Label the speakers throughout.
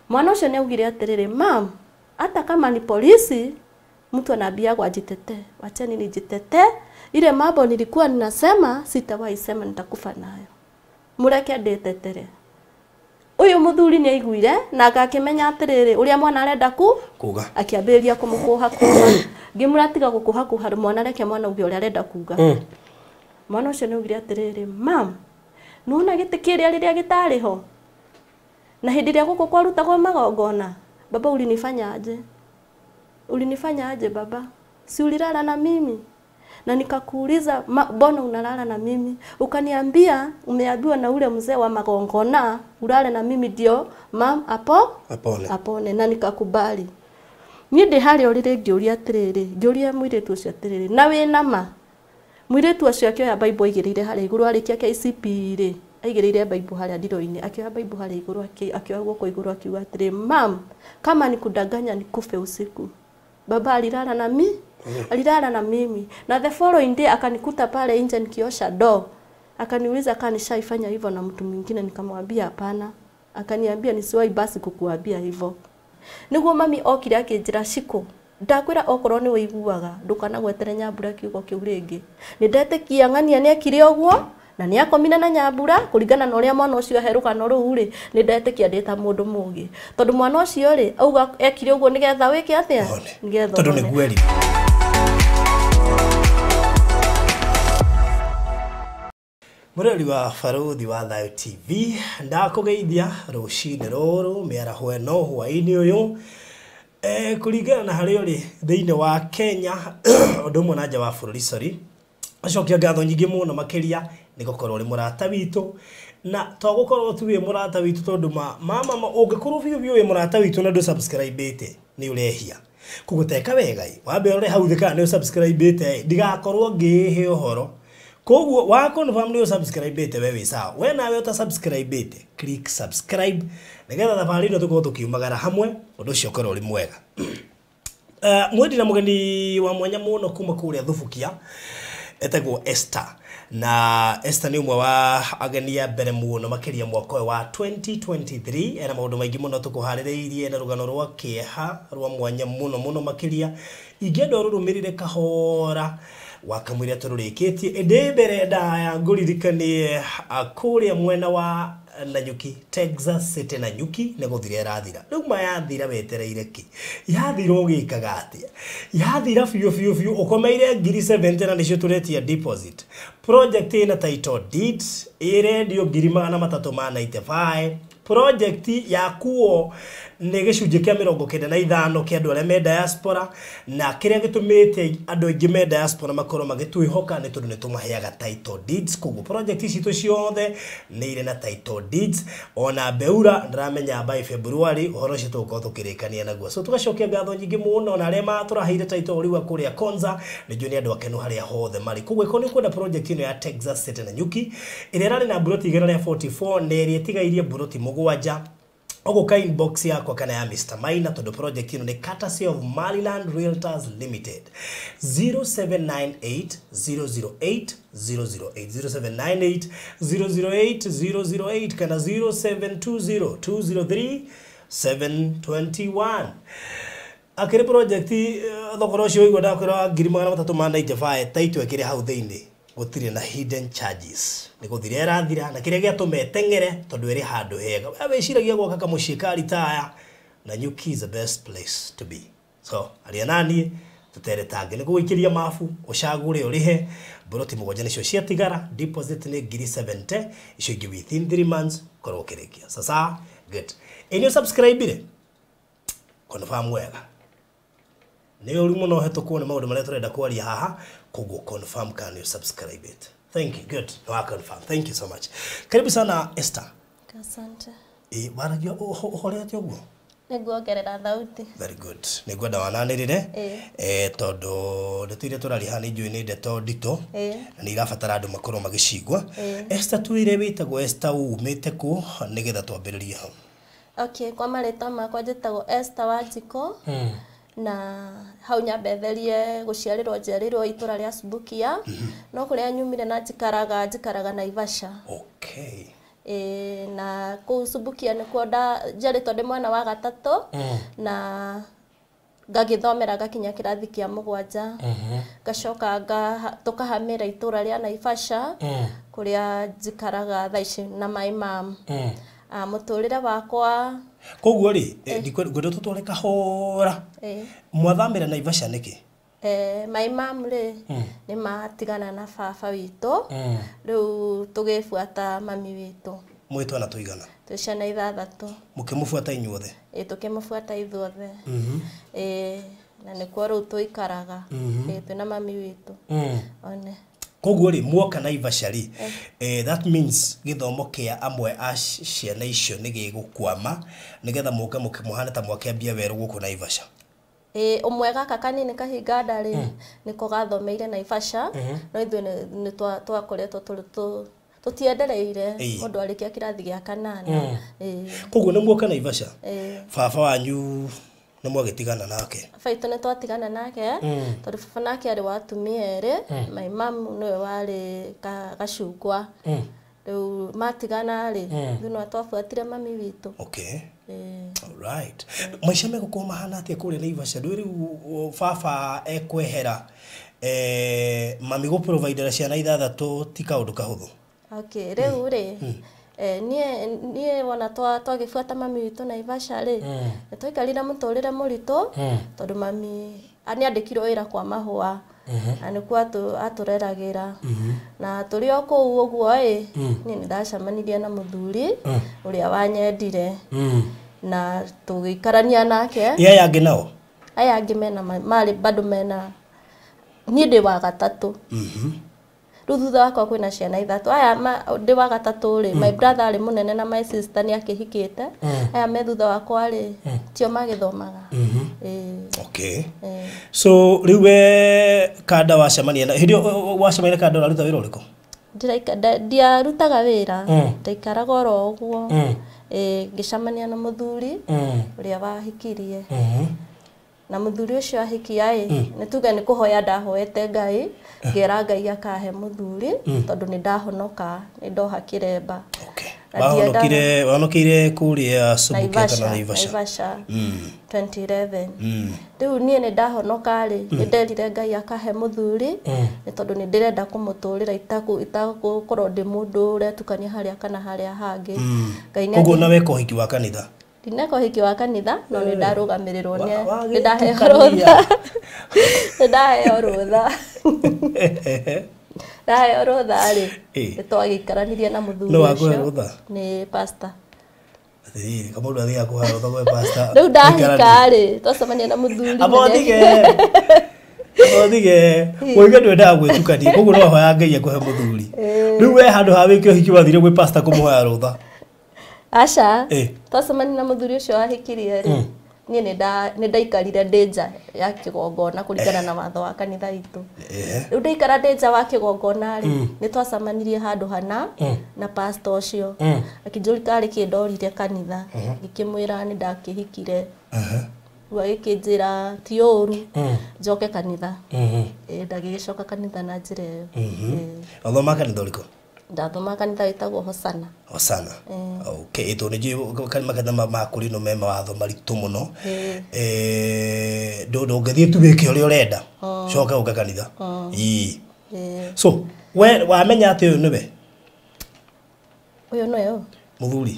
Speaker 1: Mwana ũcio nĩ augire atĩrĩrĩ, mam, hata kama ni polisi mtu anaambiagwo ajitetee, wacheni nijitetee, ile mambo nilikuwa ninasema sitawahi sema, nitakufa nayo, mureke ndĩtetere. Uyu muthuri nĩ aiguire na agakĩmenya atĩrĩrĩ ũrĩa mwana arenda ku
Speaker 2: kuga,
Speaker 1: akĩambĩrĩria kũmũkũha kũha, ngĩmũra tiga gũkũha kũha mwana, reke mwana uge ũrĩa arenda kuga. Mwana ũcio nĩ augire atĩrĩrĩ, mam, nĩwona gĩtĩ kĩrĩa rĩrĩa gĩtarĩ ho na hĩndĩ ĩrĩa gũkũ kwarutagwo magongona, baba ulinifanya aje? Ulinifanya aje baba? Si ulilala na mimi? Na nikakuuliza mbona unalala na mimi? Ukaniambia umeambiwa na ule mzee wa magongona ulale na mimi ndio mam apo
Speaker 2: apone.
Speaker 1: Apone, na nikakubali. Niĩ ndĩ harĩa ũrĩrĩ ngĩũria atĩrĩrĩ, ngĩũria mũirĩtu ũcio atĩrĩrĩ, na wĩna ma? Mũirĩtu ũcio akĩoya Bible aigĩrĩire harĩa igũrũ, arĩkia KCP rĩ, aigĩrĩire Bible harĩa ndiro-inĩ, akĩoya Bible harĩa igũrũ, akĩoya guoko igũrũ akiuga atĩrĩ, mam, kama nikudanganya nikufe usiku. Baba alilala na mi, alilala na mimi. Na the following day akanikuta pale nje nikiosha door. Akaniuliza kama nishaifanya hivyo na mtu mwingine, nikamwambia hapana. Akaniambia nisiwahi basi kukuambia hivyo. Niguo mami okire akĩnjĩra, Shiko, ndakwĩra okorwo nĩ ũiguaga ndũkanagwetere Nyambura kiugo kĩu rĩngĩ. Nĩ ndetĩkia ng'ania nĩ ekire ũguo na nĩ akomire na Nyambura kũringana na ũrĩa mwana ũcio ahe rũgano rũu rĩ, nĩ ndetĩkia ndĩ ta mũndũ mũũgĩ, tondũ mwana ũcio rĩ auga ekire ũguo nĩgetha wĩke atĩa, nĩgetha
Speaker 2: tondũ nĩ kweri. Mũrori wa Barũthi wa Thayũ TV, ndakũgeithia rũcinĩ rũrũ mĩaraho ĩno hwaĩ-inĩ ũyũ, kũringana na harĩa ũrĩ thĩinĩ wa Kenya ũndũ ũmwe na nja wa bũrũri, sorry, acokia ngatho nyingĩ mũno makĩria nĩ gũkorwo ũrĩ mũrata witũ, na to gũkorwo tu wĩ mũrata witũ tondũ mama ũngĩkorwo biũ biũ wĩ mũrata witũ na ndũ subscribe-ĩte nĩ ũrehia. Koguo teka wega ĩ, wambe ũrore hau thĩ kana nĩ ũsubscribe-ĩte, ndigakorwo ngĩĩhe ũhoro. Koguo wa confirm nĩ ũsubscribe-ĩte we wĩ sawa. We nawe ũtasubscribe-ĩte, click subscribe nĩgetha thabarĩ ĩno tũkorwo tũkiumagara hamwe, ũndũ ũcio ũkorwo ũrĩ mwega. Mwendi na mũgeni wa mwanya mũno kuma kũrĩa Thubukia etagwo Esther, na Esther nĩ ũmwe wa ageni a mbere mũno makĩria mwaka ũyũ wa 2023. Ena maũndũ maingĩ mũno tũkũharĩrĩirie, na rũgano rwa kĩeha rwa mwanya mũno mũno makĩria, ingĩenda ũrũrũmĩrĩre kahora wakamwĩra tũrũrĩkĩtie. Ĩndĩ mbere ndaya ngũririkanie kũrĩa mwena wa Nanyuki, Texas City Nanyuki nĩ gũthira ĩrathira. Rĩu ma yathira wetereire kĩ? Yathira ũgĩkaga atĩa? Yathira biũ biũ biũ ũkomeire 70,000 na nĩcio tũretia deposit. Project ĩna title deeds ĩrendio 395,000. Project yakuo nĩ gĩcunjĩ kĩa 95 kĩa andũ arĩa me diaspora, na kĩrĩa gĩtũmĩte andũ aingĩ me diaspora makorwo magĩtwĩhoka nĩ tondũ nĩ tũmaheaga title deeds. Koguo project citũ ciothe nĩ irĩ na title deeds. Ona Beura ndĩramenya by February ũhoro ũcio tũgũkorwo tũkĩrĩkania naguo. So tũgacokia ngatho nyingĩ mũno na arĩa matũraheire title rĩu kũrĩa Konza, nĩ njũĩ nĩ andũ akenu harĩa hothe marĩ. Koguo ĩkorwo nĩ ũkwenda project ĩno ya Texas City Nanyuki ĩrĩa ĩrarĩ na mburoti 144 na ĩrĩa ĩtigairie mburoti 7, ũgũka inbox yakwa kana ya Mr. Maina, tondũ project ĩno nĩ courtesy of Maryland Realtors Limited. 0798 008 008, 0798 008 008 kana 0720 203 721. Akĩrĩ project thogora ũcio ũigua ndakwĩra 395,000 title ĩkĩrĩ hau thĩinĩ, gũtirĩ na hidden charges, nĩ gũthira ĩrathira, na kĩrĩa gĩatũma ĩteng'ere tondũ ĩrĩ handũ hega. We wĩciragia gwaka kamũciĩ ka retire, Nanyuki is the best place to be. So aria naniĩ tũteretange, nĩ gũgũikĩria mabu ũcagũre ũrĩhe. Mburoti 7 nĩcio ciatigara, deposit nĩ 70,000, icio ingĩ within 3 months korwo ũkĩrĩkia. Sasa good, ĩ nĩ ũsubscribe-ire, confirm wega. Nĩ ũru mũno ũhetũkwo nĩ maũndũ marĩa tũrenda kwaria haha, koguo confirm kana nĩ subscribe it. Thank you, good. No confirm. Thank you so much. Karibu sana Esther.
Speaker 1: Asante.
Speaker 2: Waragia ũhorete ũguo?
Speaker 1: Nĩnguongerera thauti.
Speaker 2: Very good. Nĩngwenda wananĩrĩre tondũ ndeto iria tũraria haha nĩ njũĩ nĩ ndeto nditũ na nĩ irabatara andũ makorwo magĩcigua. Esther, twĩre wĩtagwo Esther, umĩte kũ nĩgetha twambĩrĩrie hau.
Speaker 1: Okay, kwa marĩtwa makwa njĩtagwo Esther Wanjikũ. Na hau nyambe therie gũciarĩrwo njiarĩrwo itũra rĩa Subukia, no kũrĩa nyumire na njikaraga Naivasha.
Speaker 2: Okay.
Speaker 1: Na kũu Subukia nĩkuo njiarĩtwo ndĩ mwana wa gatatũ na ngagĩthomera ngakinya kĩrathi kĩa 7. Ngacoka tũkahamĩra itũra rĩa Naivasha kũrĩa njikaraga thaa ici na my mom. Mũtũrĩre wakwa
Speaker 2: koguo rĩ ngwenda tũtware kahora. Mwathamĩra Naivasha nĩkĩ?
Speaker 1: My mom rĩ nĩ matigana na baba witũ, rĩu tũgĩbuata mami witũ.
Speaker 2: Mwĩ twana tũigana?
Speaker 1: Twĩ ciana 6.
Speaker 2: Mũkĩmũbuata inyuothe?
Speaker 1: Tũkĩmũbuata ithuothe. Na nĩkuo rĩu tũikaraga. Twĩna mami witũ. One.
Speaker 2: Koguo rĩ mwoka Naivasha rĩ, that means gĩthomo kĩa amwe a ciana icio nĩ gĩgũkwama nĩgetha mũke mũhane ta mwakĩambia werũ gũkũ Naivasha.
Speaker 1: Ũmwe gaka kanini kahinga rĩ nĩko gathomeire Naivasha, no ithuĩ nĩ twakoretwo tũtiendereire mũndũ arĩkia kĩrathi gĩa 8.
Speaker 2: Koguo nĩ muoka Naivasha, baba wanyu nĩ mwagĩtigana nake?
Speaker 1: Baba witũ nĩ twatigana nake, tondũ baba nake arĩ wa atumia erĩ, my mom nĩwe warĩ gacungwa. Rĩu matigana rĩ, ithuĩ no twabuatire mami witũ.
Speaker 2: Okay. Alright. Maica megũkorwo mahana atĩa kũrĩa Naivasha? Ndũĩ rĩu baba ekwehera, mami gũprovidera ciana 6 ti kaũndũ kahũthũ.
Speaker 1: Okay, rĩu rĩ niĩ wona twagĩbuata mami witũ Naivasha rĩ, nĩ twaikarire mũtũrĩre mũritũ tondũ mami nĩ andĩkirwo wĩra kwa mahũa na nĩkuo atũreragĩra. Na tũrĩ o kũu ũguo ĩ, niĩ nĩ ndacemanirie na mũthuri ũrĩa wanyendire na tũgĩikarania nake.
Speaker 2: Aya angĩ nao?
Speaker 1: Aya angĩ mena marĩ bado mena niĩ ndĩ wa gatatũ. Rĩu thutha wakwa kwĩna ciana 3. Aya ndĩ wa gatatũ rĩ, my brother arĩ mũnene na my sister nĩ akĩhikĩte. Aya me thutha wakwa rĩ, tio magĩthomaga.
Speaker 2: Okay. So rĩu we kanda wacemania na hĩndĩ ĩyo wacemania na kanda ũraruta wĩra ũrĩkũ?
Speaker 1: Ndiarutaga wĩra, ndaikaraga oro ũguo. Ngĩcemania na mũthuri ũrĩa wahikirie. Na mũthuri ũcio ahikia ĩ, nĩ tuge nĩ kũhoya ndahoete Ngai, ngĩra Ngai akahe mũthuri tondũ nĩ ndahonoka, nĩ ndoha kĩremba.
Speaker 2: Okay. Wahonokeire kũrĩa Subukia kana Naivasha?
Speaker 1: Naivasha 2011. Rĩu niĩ nĩ ndahonoka rĩ, nĩ nderire Ngai akahe mũthuri nĩ tondũ nĩ ndĩrenda kũmũtũrĩra itagũkorwo ndĩ mũndũ ũretukania harĩa kana harĩa hangĩ.
Speaker 2: Ngai nĩ Koguo na weka ũhiki wa kanitha?
Speaker 1: Ndineka ũhiki wa kanitha, no nĩ ndarũgamĩrĩrwo nĩ ndaheo rũtha. Nĩ ndaheo rũtha. Ndaheo rũtha rĩ, nĩ twagĩikaranirie na mũthuri
Speaker 2: ũcio. No wakũhe rũtha?
Speaker 1: Nĩ pastor.
Speaker 2: Atĩrĩrĩ, kamũndũ athiaga kũhoya rũtha gwĩ pastor.
Speaker 1: Rĩu ndahika rĩ, twacemania na mũthuri.
Speaker 2: Amba ũthige, woiga ndwendaga gwĩtukania, koguo no wahoya Ngai akũhe mũthuri. Rĩu we handũ ha wĩke ũhiki wathire gwĩ pastor kũmũhoya rũtha.
Speaker 1: Aca, twacemania na mũthuri ũcio wahikirie rĩ, niĩ nĩ ndaikarire ndĩ nja ya kĩgongona kũringana na watho wa kanitha witũ. Rĩu ndaikara ndĩ nja wa kĩgongona rĩ, nĩ twacemanirie handũ hana na pastor ũcio. Akĩnjũria karĩ kĩ ndorire kanitha, ngĩkĩmwĩra nĩ ndakĩhikire. Rĩu agĩkĩnjĩra ti ũru, njoke kanitha. Ndagĩgĩcoka kanitha na njĩra ĩyo.
Speaker 2: Wathoma kanitha ũrĩkũ?
Speaker 1: Ndathoma kanitha wĩtagwo Hosana.
Speaker 2: Hosana. Okay, tondũ nĩ njũĩ makanitha ma kũrĩ no me mawatho maritũ mũno. Ndũngĩthiĩ tu wĩke ũrĩa ũrenda, coke ũke kanitha. So, we wamenya atĩ ũyũ nĩwe?
Speaker 1: Ũyũ nĩwe ũ?
Speaker 2: Mũthuri.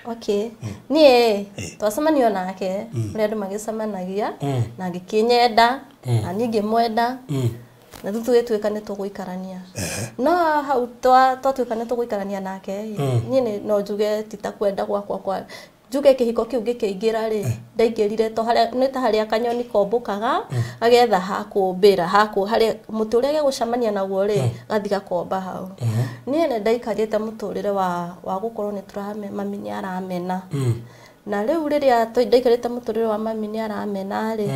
Speaker 1: Okay. Niĩ twacemanio nake ũrĩa andũ magĩcemanagia na ngĩkĩnyenda na niĩ ngĩmwenda. Na rĩu tũgĩtuĩka nĩ tũgũikarania. No hau twatuĩka nĩ tũgũikarania nake, niĩ no njuge ti ta kwenda gwakwa kwa njuge kĩhiko kĩu gĩkĩingĩra rĩ, ndaingĩrire to harĩa nĩ ta harĩa kanyoni kombũkaga agetha hakũmbĩra hakũ harĩa mũtĩ ũrĩa gegũcemania naguo rĩ, gathi gakomba hau. Niĩ nĩ ndaikarĩte mũtũrĩre wa gũkorwo nĩ tũrame mami nĩ aramena. Na rĩu rĩrĩa ndaikarĩte mũtũrĩre wa mami nĩ aramena rĩ,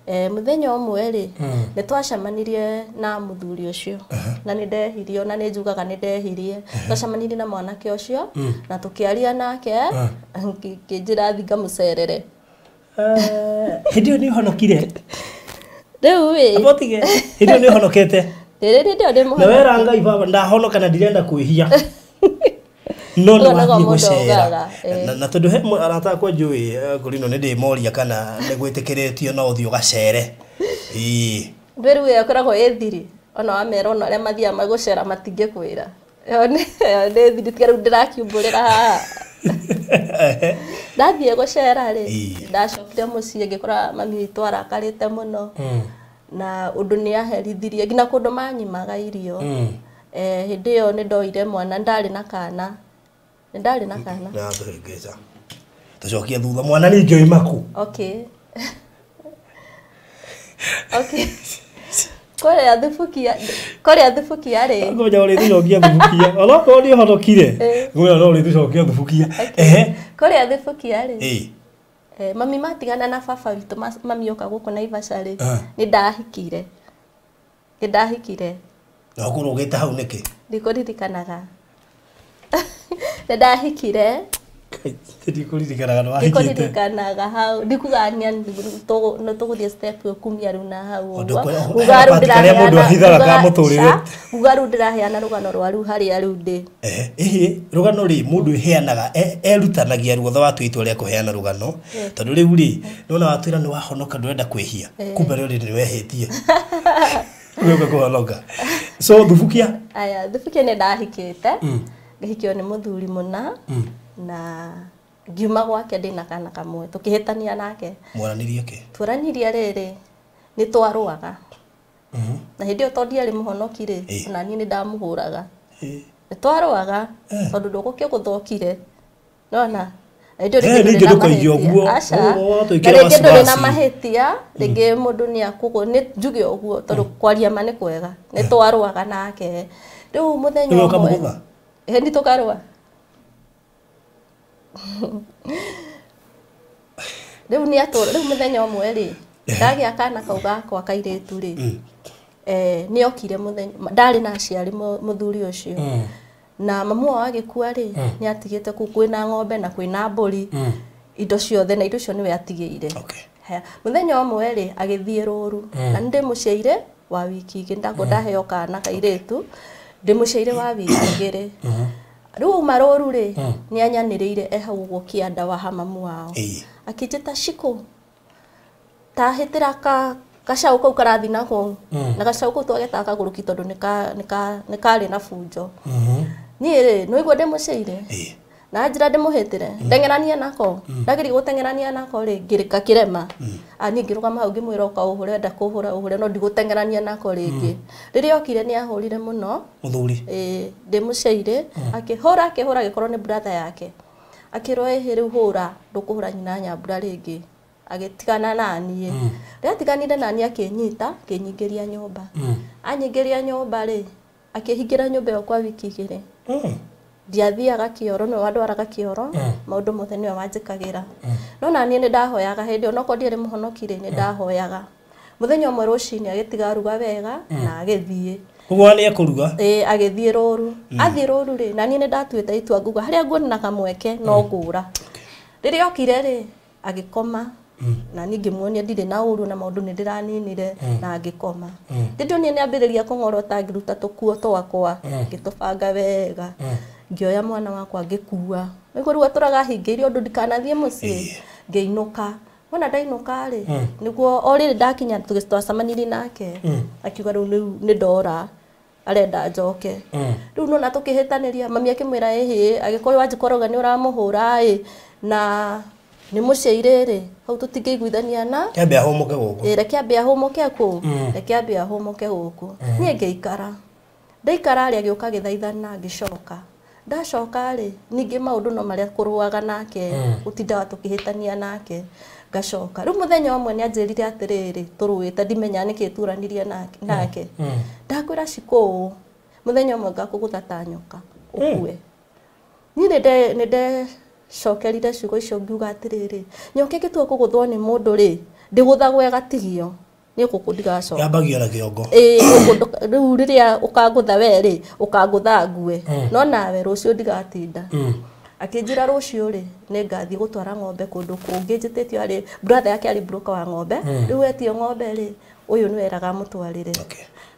Speaker 1: mũthenya ũmwe rĩ, nĩ twacemanirie na mũthuri ũcio na nĩ ndehirie, na nĩ njugaga nĩ ndehirie. Twacemanirie na mwanake ũcio na tũkĩaria nake, ngĩnjĩra thiĩ ngamũcerere.
Speaker 2: Hĩndĩ ĩyo nĩ ũhonokire?
Speaker 1: Rĩu ĩ.
Speaker 2: Amba ũtige. Hĩndĩ ĩyo nĩ ũhonokete?
Speaker 1: Rĩrĩ hĩndĩ ĩyo ndĩ
Speaker 2: Na wera Ngai baba ndahonoka na ndirenda kwĩhia. No nĩ wathiĩ gũcera na tondũ he arata akwa njũĩ ngũrino nĩ ndĩmoria kana nĩ gwĩtĩkĩrĩtio no ũthiĩ ũgacere. Ĩĩ
Speaker 1: rĩu ĩyo ĩkoragwo ĩ thiri, ona wamera ona arĩa mathiaga magũcera matingĩkwĩra. Ĩyo nĩ thiri, tiga rĩu ndĩrakiumbũrĩra haha. Ndathiĩ gũcera rĩ, ndacokire mũciĩ ngĩkora mami witũ arakarĩte mũno na ũndũ nĩ aherithirie nginya kũndũ manyimaga irio. Hĩndĩ ĩyo nĩ ndoire mwana, ndarĩ na kana. Ndarĩ na kana.
Speaker 2: Na tũhĩngĩca. Tũcokie thutha mwana ningĩ oima kũ?
Speaker 1: Okay. Okay. Kũrĩa thubukia rĩ.
Speaker 2: Ngoja ũrĩtũcokia thubukia. Onokorwo nĩ ũhonokire. Ngoja no ũrĩtũcokia thubukia. Ehe.
Speaker 1: Kũrĩa thubukia rĩ. Mami matigana na baba witũ, mami oka gũkũ Naivasha rĩ, nĩ ndahikire. Nĩ ndahikire.
Speaker 2: Na ũkũrũgĩte hau nĩkĩ?
Speaker 1: Ndikũririkanaga. Nĩ ndahikire.
Speaker 2: Ndikũririkanaga nĩ wahikĩte.
Speaker 1: Ndikũririkanaga hau. Ndikuga nĩ tũgũthiĩ step ĩyo kumia rĩu na hau ũguo. Uga rĩu ndĩraheana rũgano rwa rĩu harĩa rĩu ndĩ.
Speaker 2: Ĩhĩ, rũgano rĩ mũndũ ĩheanaga erutanagia ruothe watua itua rĩa kũheana rũgano tondũ rĩu rĩ nĩwona watwĩra nĩ wahonoka ndũrenda kwĩhia kumbe rĩu nĩ wehĩtie. Ũgĩũka kũhonoka. So thubukia?
Speaker 1: Aya, thubukia nĩ ndahikĩte. Ngĩhikio nĩ mũthuri mũna na ngiuma gwake ndĩna kana kamwe tũkĩhĩtania nake.
Speaker 2: Mwaranirie kĩ?
Speaker 1: Twaranirie rĩrĩ nĩ twarũaga. Na hĩndĩ ĩyo tondũ ndiarĩ mũhonoki rĩ, ona niĩ nĩ ndamũhũraga. Nĩ twarũaga tondũ ndũgũkĩgũthokire. Nona hĩndĩ ĩyo rĩngĩ ndũrĩ na mahĩtia, rĩngĩ mũndũ nĩ akũgũ nĩ njuge ũguo tondũ kwaria ma nĩ kwega. Nĩ twarũaga nake. Rĩu mũthenya ũmwe nĩ tũkarũa. Rĩu nĩ atũra rĩu mũthenya ũmwe rĩ ndagĩa kana kau gakwa kairĩtu rĩ nĩ okire mũthenya ndarĩ na aciari mũthuri ũcio na mamu wao agĩkua rĩ nĩ atigĩte kũu kwĩna ng'ombe na kwĩna mbũri indo ciothe na indo icio nĩwe atigĩire. Mũthenya ũmwe rĩ agĩthiĩ rũru na nĩ ndĩmũciaire wa wiki igĩrĩ ndakwo ndaheo kana kairĩtu ndĩmũciaire wa wiki igĩrĩ. Rĩu auma rũru rĩ nĩ anyanĩrĩire e hau ũguo kĩanda wa hamamu wao akĩnjĩta Shiko tahĩtĩra gacaũ kau karathiĩ na kũu na gacaũ kau twagetaga kagũrũki tondũ nĩ karĩ na bunjo. Niĩ rĩ nĩ waigua ndĩmũciaire na njĩra ndĩmũhĩtĩre ndeng'eranie nako ndageria gũteng'erania nako rĩ ngĩkakĩrema. Niĩ ngĩrũgama hau ngĩmwĩra ũka ũhũre enda kũhũra ũhũre no ndigũteng'erania nako rĩngĩ. Rĩrĩa okire nĩ ahũrire mũno
Speaker 2: mũthuri
Speaker 1: ndĩmũciaire akĩhũra akĩhũra agĩkorwo nĩ brother yake akĩrwo ĩhĩ rĩu hũra ndũkũhũra nyina Nyambura rĩngĩ agĩtigana na niĩ. Rĩrĩa atiganire na niĩ akĩnyita akĩnyingĩria nyũmba. Anyingĩria nyũmba rĩ akĩhingĩra nyũmba ĩyo kwa wiki igĩrĩ. Ndiathiaga kĩoro nĩwe wandwaraga kĩoro maũndũ mothe nĩwe wanjĩkagĩra. No na niĩ nĩ ndahoyaga hĩndĩ ĩyo onokorwo ndiarĩ mũhonoki rĩ nĩ ndahoyaga. Mũthenya ũmwe rũcinĩ agĩtiga aruga wega na agĩthiĩ.
Speaker 2: Ũguo nĩ ekũruga?
Speaker 1: Ĩĩ agĩthiĩ rũru. Athiĩ rũru rĩ na niĩ nĩ ndatuĩte itua nguga harĩa nguona kamweke no ngũra. Rĩrĩa okire rĩ agĩkoma na niĩ ngĩmuonia ndirĩ na ũru na maũndũ nĩ ndĩraninire na ngĩkoma. Ndĩndionire nĩ ambĩrĩria kũng'orota ngĩruta tũkuo twakwa ngĩtũbanga wega. Ngĩoya mwana wakwa ngĩkua. Nĩguo rĩu atũraga hingĩirie ũndũ ndikanathiĩ mũciĩ. Ngĩinũka. Wona ndainũka rĩ nĩguo o rĩrĩ ndakinya twacemanirie nake akiuga rĩu nĩ ndora arenda njoke. Rĩu nona tũkĩhĩtanĩria mami akĩmwĩra ĩhĩ agĩkorwo wanjikoroga nĩ ũramũhũra ĩ na nĩ mũciaire rĩ hau tũtingĩiguithania na
Speaker 2: Kĩambe ahũmũke gũkũ.
Speaker 1: Ĩ reke ambe ahũmũke kũ reke ambe ahũmũke gũkũ. Niĩ ngĩikara ndaikara rĩ agĩũka agĩthaithana ngĩcoka. Ndacoka rĩ ningĩ maũndũ no marĩa kũrũaga nake gũtindaga tũkĩhĩtania nake ngacoka. Rĩu mũthenya ũmwe nĩ anjĩrire atĩrĩrĩ tũrũĩte ndimenya nĩkĩ turanirie nake. Ndakwĩra Shiko mũthenya ũmwe ngakũgũtha ta nyoka ũkue. Niĩ nĩ ndecokerire ciugo icio ngiuga atĩrĩrĩ nyoka ĩngĩtua kũgũthwo nĩ mũndũ rĩ ndĩgũthagwo ĩgatigio niĩ gũkũ ndigacoka.
Speaker 2: Yambagio na kĩongo.
Speaker 1: Ĩĩ rĩu rĩrĩa ũkangũtha we rĩ ũkangũtha ngue no nawe rũciũ ndigatinda. Akĩnjĩra rũciũ rĩ nĩ ngathiĩ gũtwara ng'ombe kũndũ kũngĩ njĩtĩtio arĩ brother yake arĩ broker wa ng'ombe rĩu etio ng'ombe rĩ ũyũ nĩwe eraga amũtwarĩre.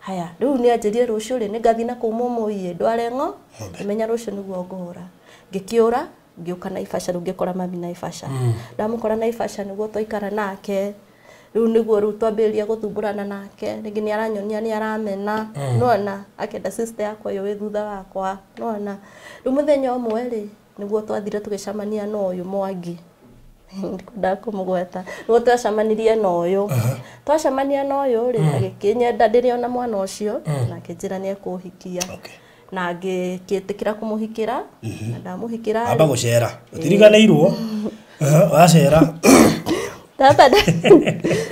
Speaker 1: Haya rĩu nĩ anjĩrire rũciũ rĩ nĩngathiĩ na kũu Mũmũiĩ ndware ng'ombe menya rũciũ nĩguo ngũhũra. Ngĩkĩũra ngĩũka Naivasha rĩu ngĩkora mami Naivasha. Ndamũkora Naivasha nĩguo twaikara nake. Rĩu nĩguo rĩu twambĩrĩria gũthumbũrana nake rĩngĩ nĩ aranyonia nĩ aramena nĩwona akenda sister yakwa ũyũ wĩ thutha wakwa nĩwona. Rĩu mũthenya ũmwe rĩ nĩguo twathire tũgĩcemania na ũyũ Mwangi ndikwenda kũmũgweta nĩguo twacemanirie na ũyũ twacemania na ũyũ rĩ agĩkĩnyenda ndĩrĩ ona mwana ũcio na akĩnjĩra nĩ ekũhikia na ngĩkĩtĩkĩra kũmũhikĩra na ndamũhikĩra
Speaker 2: amba gũcera ũtiriganĩirwo wacera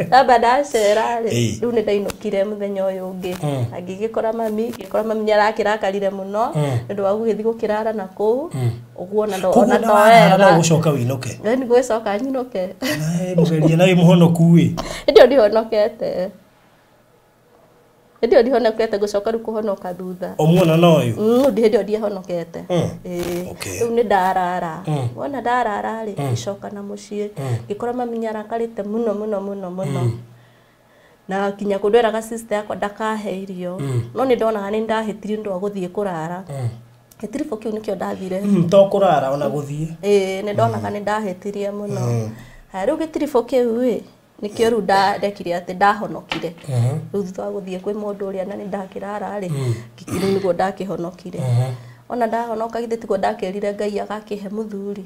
Speaker 1: ndamba ndacera rĩ rĩu nĩ ndainũkire mũthenya ũyũ ũngĩ na ngĩgĩkora mami ngĩkora mami nĩ arakĩrakarire mũno nĩ ũndũ wa gũgĩthiĩ gũkĩrara na kũu ũguo na
Speaker 2: ona to wega no gũcoka wĩinũke
Speaker 1: nĩ gũcoka nyinũke
Speaker 2: mũgerie na wĩ mũhonoku ĩ
Speaker 1: hĩndĩ ĩyo ndihonokete hĩndĩ ĩyo ndihonokete ngũcoka rĩu kũhonoka thutha
Speaker 2: o muona na ũyũ
Speaker 1: hĩndĩ ĩyo ndiahonokete rĩu nĩ ndarara wona ndarara rĩ ngĩcoka na mũciĩ ngĩkora mami nĩ arakarĩte mũno mũno mũno mũno na kinya kũndwĩraga sister yakwa ndakahe irio no nĩ ndonaga nĩ ndahĩtirie nĩ ũndũ wa gũthiĩ kũrara gĩtiribũ kĩu nĩkĩo ndathire
Speaker 2: to kũrara ona gũthiĩ
Speaker 1: ĩĩ nĩ ndonaga nĩ ndahĩtirie mũno haya rĩu gĩtiribũ kĩu ĩ nikio rĩu ndekire atĩ ndahonokire rĩu thutha wa gũthiĩ kwĩ mũndũ ũrĩa na nĩ ndakĩrara rĩ rĩu nĩguo ndakĩhonokire ona ndahonoka githĩ tiguo ndakĩrire Ngai agakĩhe mũthuri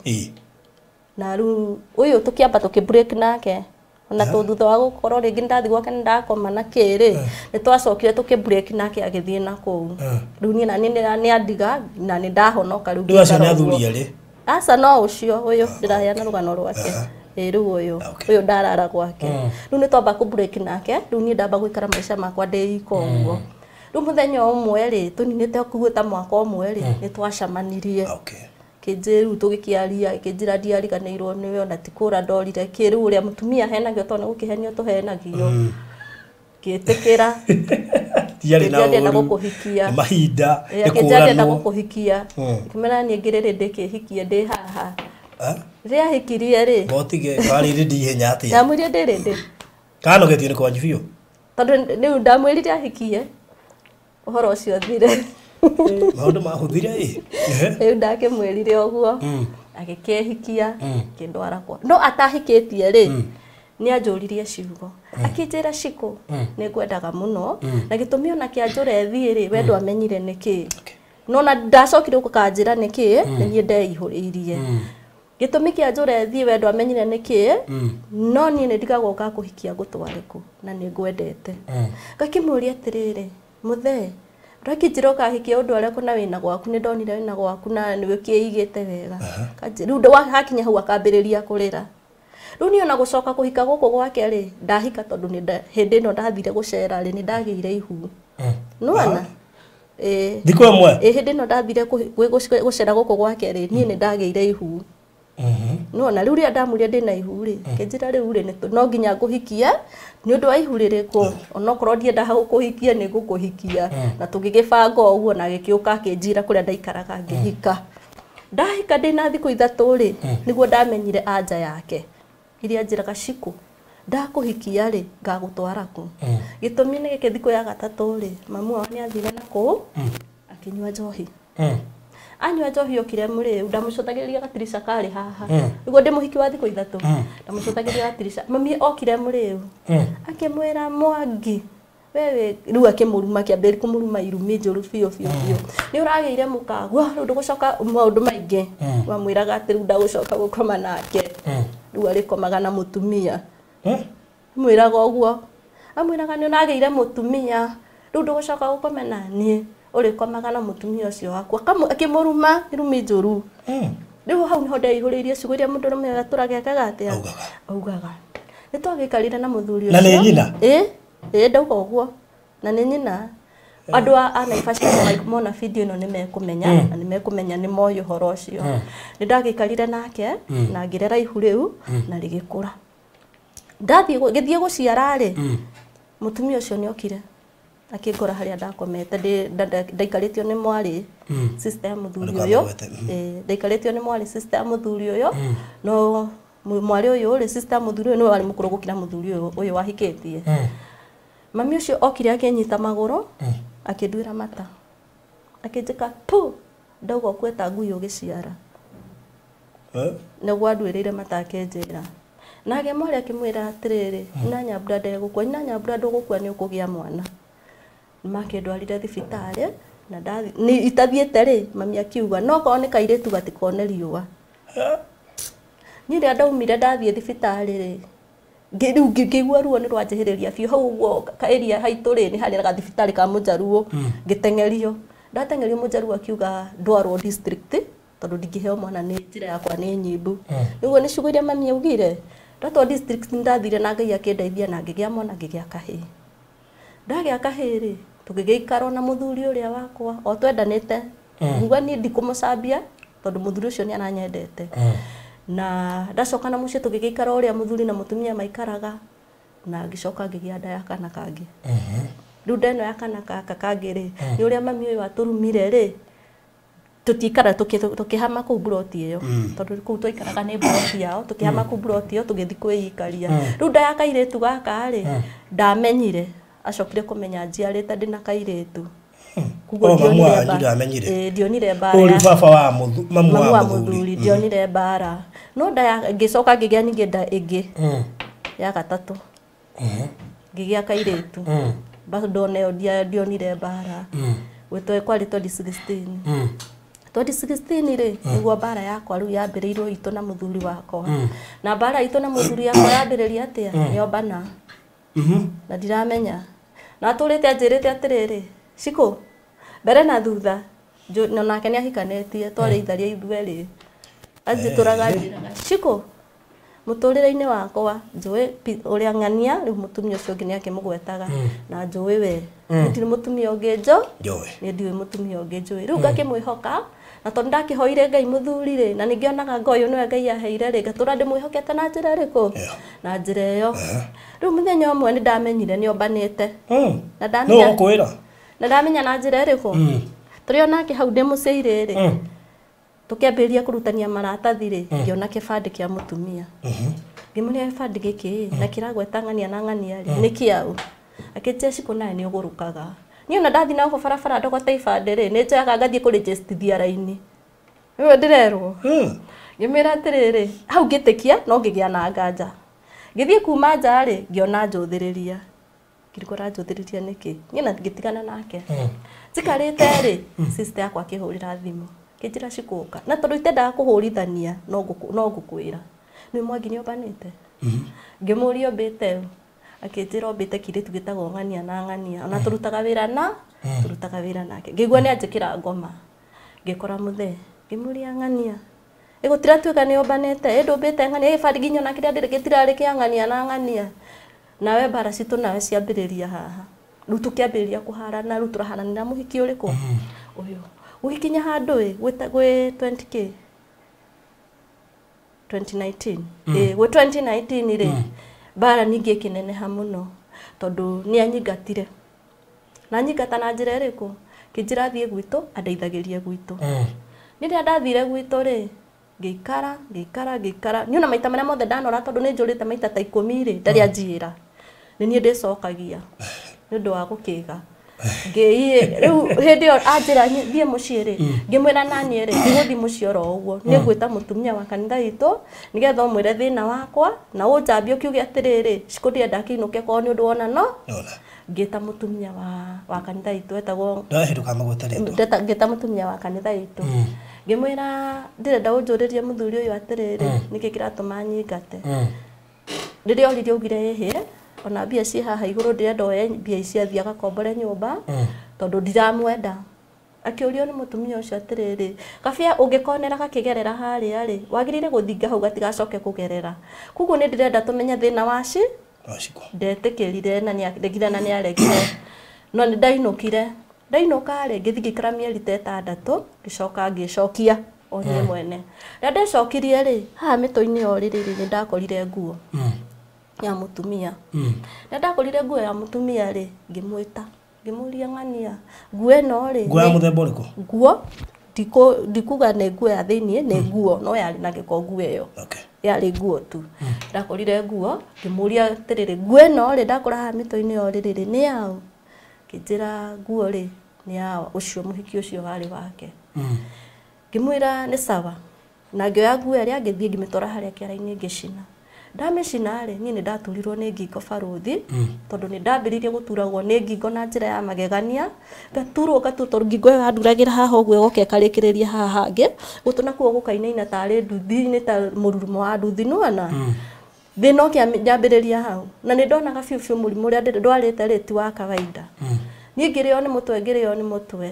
Speaker 1: na rĩu ũyũ tũkĩamba tũkĩ break nake ona to thutha wa gũkorwo rĩngĩ ndathiĩ gwake nĩ ndakoma na kĩrĩ nĩ twacokire tũkĩ break nake agĩthiĩ na kũu rĩu niĩ na niĩ nĩ andiga na nĩ ndahonoka rĩu
Speaker 2: rĩu acio nĩ athuri erĩ
Speaker 1: aca no ũcio ũyũ ndĩraheana rũgano rwake rĩu ũyũ ũyũ ndarara gwake rĩu nĩ twamba kũ break nake rĩu niĩ ndamba gũikara maica makwa ndĩ ika ũguo rĩu mũthenya ũmwe rĩ tũninĩte kuo ta mwaka ũmwe rĩ nĩ twacemanirie kĩnjĩ rĩu tũgĩkĩaria kĩnjĩra ndiariganĩirwo nĩwe ona ti kũra ndorire kĩ rĩu ũrĩa mũtumia ahenagio tondũ nĩ gũkĩhenio tũhenagio ngĩtĩkĩra
Speaker 2: tiarĩ na
Speaker 1: ndĩrenda
Speaker 2: ũru
Speaker 1: gũkũhikia
Speaker 2: mahinda nĩ
Speaker 1: kĩnjĩra ndĩrenda
Speaker 2: kũranwo
Speaker 1: gũkũhikia ngĩmwĩra niĩ ngĩrĩrĩ ndĩkĩhikie ndĩ haha rĩrĩa ahikirie rĩ
Speaker 2: ngotige karĩrĩ ndihenya atĩa
Speaker 1: ndamwĩrire ndĩrĩ ndĩ
Speaker 2: kanogetio nĩ kwanyu biũ
Speaker 1: tondũ rĩu ndamwĩrire ahikie ũhoro ũcio ũthire
Speaker 2: maũndũ mahũthire ĩ
Speaker 1: rĩu ndakĩmwĩrire ũguo agĩkĩhikia kĩndwara kwa no atahikĩtie rĩ nĩ anjũririe ciugo akĩnjĩra Shiko nĩ ngwendaga mũno na gĩtũmi ona kĩanjũra ĩthiĩ rĩ we ndwamenyire nĩkĩ no na ndacokire gũkanjĩra nĩkĩ nĩ niĩ ndeihũrĩirie gĩtũmi kĩa njũra ĩthiĩ we ndwamenyire nĩkĩ no niĩ nĩ ndigagwo ngakũhikia ngũtware kũ na nĩ ngwendete ngakĩmũria atĩrĩrĩ mũthee ndakĩnjĩra ũkahikia ũndũ ũrĩa kũna wĩna gwaku nĩ ndonire wĩna gwaku na nĩ ũkĩigĩte wega rĩu hakinya hau akambĩrĩria kũrĩra rĩu niĩ ona gũcoka kũhika gũkũ gwake rĩ ndahika tondũ hĩndĩ ĩno ndathire gũcera rĩ nĩ ndagĩire ihu nĩwona
Speaker 2: thikũ ĩmwe
Speaker 1: hĩndĩ ĩno ndathire gũcera gũkũ gwake rĩ niĩ nĩ ndagĩire ihu nĩwona rĩu rĩrĩa ndamwĩrire ndĩna ihu rĩ kĩnjĩra rĩu rĩ no nginya ngũhikie nĩ ũndũ wa ihu rĩrĩkũ onokorwo ndiendaga gũkũhikia nĩ ngũkũhikia na tũgĩgĩbanga ũguo na agĩkĩũka akĩnjĩra kũrĩa ndaikaraga ngĩhika ndahika ndĩna thikũ ithatũ rĩ nĩguo ndamenyire anja yake iria njĩraga Shiko ndakũhikia rĩ ngagũtwara kũ gĩtũmi nĩ gĩkĩ thikũ ya gatatũ rĩ mamu wao nĩ athire na kũu akĩnyua njohi anyua njohi okire mũrĩu ndamũcũthagĩrĩria gatirica karĩ haha nĩguo ndĩ mũhiki wa thikũ ithatũ ndamũcũthagĩrĩria gatirica mami okire mũrĩu akĩmwĩra Mwangi wewe rĩu akĩmũruma akĩambĩrĩria kũmũruma irumi njũru biũ biũ biũ nĩ ũragĩire mũkagwa rĩu ndũgũcoka maũndũ maingĩ wamwĩraga atĩ rĩu ndagũcoka gũkoma nake rĩu arĩkomaga na mũtumia amwĩraga ũguo amwĩraga nĩ ũragĩire mũtumia rĩu ndũgũcoka gũkoma na niĩ ũrĩkomaga na mũtumia ũcio waku akĩmũruma irumi njũru rĩu hau nĩho ndeihũrĩirie ciugo iria mũndũrũme atũraga ekaga atĩa augaga nĩ twagĩikarire na mũthuri ũcio
Speaker 2: na nĩ nyina
Speaker 1: ĩĩ ndauga ũguo na nĩ nyina andũ a Naivasha mona video ĩno nĩ mekũmenya na nĩ mekũmenya nĩ moĩ ũhoro ũcio nĩ ndagĩikarire nake na ngĩrera ihu rĩu na rĩgĩkũra ndathiĩ gĩthiĩ gũciara rĩ mũtumia ũcio nĩ okire akĩngora harĩa ndakomete ndaikarĩtio nĩ mwarĩ sister ya mũthuri ũyũ ndaikarĩtio nĩ mwarĩ sister ya mũthuri ũyũ no mwarĩ ũyũ rĩ sister ya mũthuri ũyũ nĩwe warĩ mũkũrũ gũkĩra mũthuri ũyũ wahikĩtie Mami ũcio okire akĩnyita magũrũ akĩnduĩra mata akĩnjĩka pu ndauga ũkueta ngui ũgĩciara. Nĩguo anduĩrĩire mata akĩnjĩra. Nake mwarĩ akĩmwĩra atĩrĩrĩ, na Nyambura ndegũkua, na Nyambura ndũgũkua nĩ ũkũgĩa mwana. Makĩndwarire thibitarĩ na nĩ itathiĩte rĩ, mami akiuga no korwo nĩ kairĩtu gatikone riũa. Niĩ rĩrĩa ndaumire ndathiĩ thibitarĩ rĩ, rĩu ngĩigua ruo nĩ rwanjĩhĩrĩria biũ hau ũguo area haitũ rĩ nĩ harĩ na gathibitarĩ ka mũjaruo ngĩteng'erio. Ndateng'erio mũjaruo akiuga ndwarwo district tondũ ndingĩheo mwana nĩ njĩra yakwa nĩ nyimbu. Nĩguo nĩ ciugo iria mami augire. Ndatwarwo district nĩndathire na Ngai akĩndeithia na ngĩgĩa mwana ngĩgĩa kahĩĩ. Ndagĩa kahĩĩ rĩ, tũgĩgĩikara na mũthuri ũrĩa wakwa o twendanĩte. Nguga niĩ ndikũmũcambia tondũ mũthuri ũcio nĩ aranyendete. Na ndacoka na mũciĩ tũgĩgĩikara ũrĩa mũthuri na mũtumia maikaraga na ngĩcoka ngĩgĩa nda ya kana kangĩ. Rĩu nda ĩno ya kana gaka kangĩ rĩ, nĩ ũrĩa mami ũyũ atũrumire rĩ, tũtikara tũkĩhama kũu mburoti ĩyo tondũ kũu twaikaraga nĩ mburoti yao, tũkĩhama kũu mburoti ĩyo tũgĩthiĩ kwĩikaria. Rĩu nda ya kairĩtu gaka rĩ, ndamenyire acokire kũmenya njiarĩte ndĩna kairĩtu.
Speaker 2: Koguo ndionire
Speaker 1: mbara.
Speaker 2: Ũrĩ baba wa mamu wa
Speaker 1: mũthuri ndionire mbara. No nda ngĩcoka ngĩgĩa ningĩ nda ĩngĩ ya gatatũ. Ngĩgĩa kairĩtu. Bado nayo ndionire mbara. Gwĩtwo kwarĩ 2016. 2016 rĩ nĩguo mbara yakwa rĩu yambĩrĩirio itũ na mũthuri wakwa. Na mbara itũ na mũthuri yakwa yambĩrĩria atĩa? Nĩo bana. Na ndiramenya. Na atũrĩte anjĩrĩte atĩrĩrĩ, Shiko mbere na thutha na nake nĩ ahikanĩtie twarĩ itharia ithuerĩ. Anjĩtũraga njĩraga Shiko mũtũrĩre-inĩ wakwa njũĩ ũrĩa ng'ania rĩu mũtumia ũcio ũngĩ nĩ akĩmũgwetaga na njũĩ we ndirĩ mũtumia ũngĩ njũĩ nĩ ndiũĩ mũtumia ũngĩ njũĩ. Rĩu ngakĩmwĩhoka na tondũ ndakĩhoire Ngai mũthuri rĩ na ningĩonaga ngo ũyũ nĩwe Ngai aheire rĩ ngatũra ndĩmwĩhokete na njĩra ĩrĩkũ? Na njĩra ĩyo. Rĩu mũthenya ũmwe nĩ ndamenyire nĩ ombanĩte.
Speaker 2: Na ndamenya no ũkwĩra
Speaker 1: na ndamenya na njĩra ĩrĩkũ? Tũrĩ onake hau ndĩmũcĩire rĩ tũkĩambĩrĩria kũrutania maratathi rĩ ngĩona kĩbandĩ kĩa mũtumia. Ngĩmũria gĩbandĩ gĩkĩ na kĩragweta ng'ania na ng'ania rĩ nĩ kĩaũ? Akĩnjĩra Shiko nawe nĩ ũgũrũkaga. Niĩ ona ndathiĩ na gũkũ barabara ndogota ibandĩ rĩ nĩ njoyaga ngathiĩ kũrĩnjĩstithia raini. Nĩwe ndĩrerwo. Ngĩmwĩra atĩrĩrĩ hau ngĩtĩkia no ngĩgĩa na nganja. Ngĩthiĩ kuma nja rĩ ngĩona njũthĩrĩria. Ngĩrigwo njũthĩrĩria nĩkĩ? Niĩ na ngĩtigana nake. Njikarĩte rĩ sister yakwa akĩhũrĩra thimũ. Kĩnjĩra Shiko ũka. Na tondũ itendaga kũhũrithania no ngũkwĩra. Nĩ Mwangi nĩ ombanĩte? Ngĩmũria ombĩte ũ? Akĩnjĩra ombĩte kĩirĩtu gĩtagwo ng'ania na ng'ania. Ona tũrutaga wĩra na tũrutaga wĩra nake. Ngĩigua nĩ anjĩkĩra ngoma. Ngĩkora mũthee. Ngĩmũria ng'ania. Ĩgũtiratuĩka nĩ ombanĩte. Ĩ ndũmbĩte ng'ania gĩbandĩ nginya ona kĩrĩa ndĩrĩ gĩtirarĩ kĩa ng'ania na ng'ania. Nawe mbara citũ nawe ciambĩrĩria haha. Rĩu tũkĩambĩrĩria kũharana rĩu tũraharanĩra mũhiki ũrĩkũ? Ũyũ. Gũgĩkinya handũ ĩ gwĩ 20k 2019. Gwĩ 2019 rĩ mbara ningĩ ĩkĩneneha mũno tondũ nĩ anyingatire. Na anyingata na njĩra ĩrĩkũ? Kĩnjĩra thiĩ gwitũ andeithagĩrie gwitũ. Rĩrĩa ndathire gwitũ rĩ ngĩikara ngĩikara ngĩikara niĩ ona maita marĩa mothe ndanora tondũ nĩ njũrĩte maita ta 10 rĩ ndarĩ anjĩra. Nĩ niĩ ndĩcokagia nĩ ũndũ wa gũkĩga. Ngĩiĩ rĩu hĩndĩ ĩyo anjĩra thiĩ mũciĩ rĩ ngĩmwĩra naniĩ rĩ ndigũthiĩ mũciĩ oro ũguo nĩ ngwĩta mũtumia wa kanitha witũ nĩgetha ũmwĩre thĩna wakwa na ũnjambie ũkiuge atĩrĩrĩ Shiko ndĩrenda akĩinũke korwo nĩ ũndũ wona no ngĩta mũtumia wa kanitha witũ etagwo ngĩta mũtumia wa kanitha witũ ngĩmwĩra ndĩrenda ũnjũrĩrie mũthuri ũyũ atĩrĩrĩ nĩkĩ kĩratũma nyingate. Rĩrĩa oririe augire ĩhĩ ona mbia ciĩ haha igũrũ ndĩrenda oe mbia ici athiĩ agakombore nyũmba tondũ ndiramwenda. Akĩũrio nĩ mũtumia ũcio atĩrĩrĩ kabia ũngĩkonera gakĩgerera harĩa rĩ wagĩrĩire gũthinga hau gatigacoke kũgerera. Koguo nĩ ndĩrenda tũmenye thĩna wa Shiko. Ndetĩkĩrire na nĩaregire na nĩaregire. No nĩ ndainũkire. Ndainũka rĩ ngĩthiĩ ngĩikara mĩeri ta ĩtandatũ ngĩcoka ngĩcokia o niĩ mwene. Rĩrĩa ndecokirie rĩ haha mĩtũ-inĩ ĩyo rĩ nĩ ndakorire nguo ya mũtumia. Rĩrĩa ndakorire nguo ya mũtumia rĩ ngĩmwĩta ngĩmũria ng'ania nguo ĩno rĩ
Speaker 2: nguo ya mũthemba ũrĩkũ?
Speaker 1: Nguo ndikuga nĩ nguo ya thĩiniĩ nĩ nguo no yarĩ na gĩko nguo ĩyo. Yarĩ nguo tu. Ndakorire nguo ngĩmũria atĩrĩrĩ, nguo ĩno rĩ ndakora haha mĩtwe-inĩ ĩyo rĩrĩ nĩ yaũ? Akĩnjĩra nguo rĩ nĩ ya ũcio mũhiki ũcio warĩ wake. Ngĩmwĩra nĩ sawa, na ngĩoya nguo ĩrĩa ngĩthiĩ ngĩmĩtwara harĩa kĩara-inĩ ngĩcina. Ndamĩcina rĩ, niĩ nĩ ndaturirwo nĩ ngingo barũthi, tondũ nĩ ndambĩrĩirie gũturagwo nĩ ngingo na njĩra ya magegania. Ngaturwo ngaturwo, tondũ ngingo ĩyo yanduragĩra haha ũguo ĩgoka ĩkarĩkĩrĩria haha hangĩ, gũtũ nakuo gũkainaina tarĩ nduthi, nĩ ta mũrurumo wa nduthi, nĩwona? Thĩna ũkĩambĩrĩria hau, na nĩ ndonaga biũ biũ mũrimũ ũrĩa ndwarĩte rĩ ti wa kawaida. Niĩ ngĩrĩo nĩ mũtwe, ngĩrĩo nĩ mũtwe.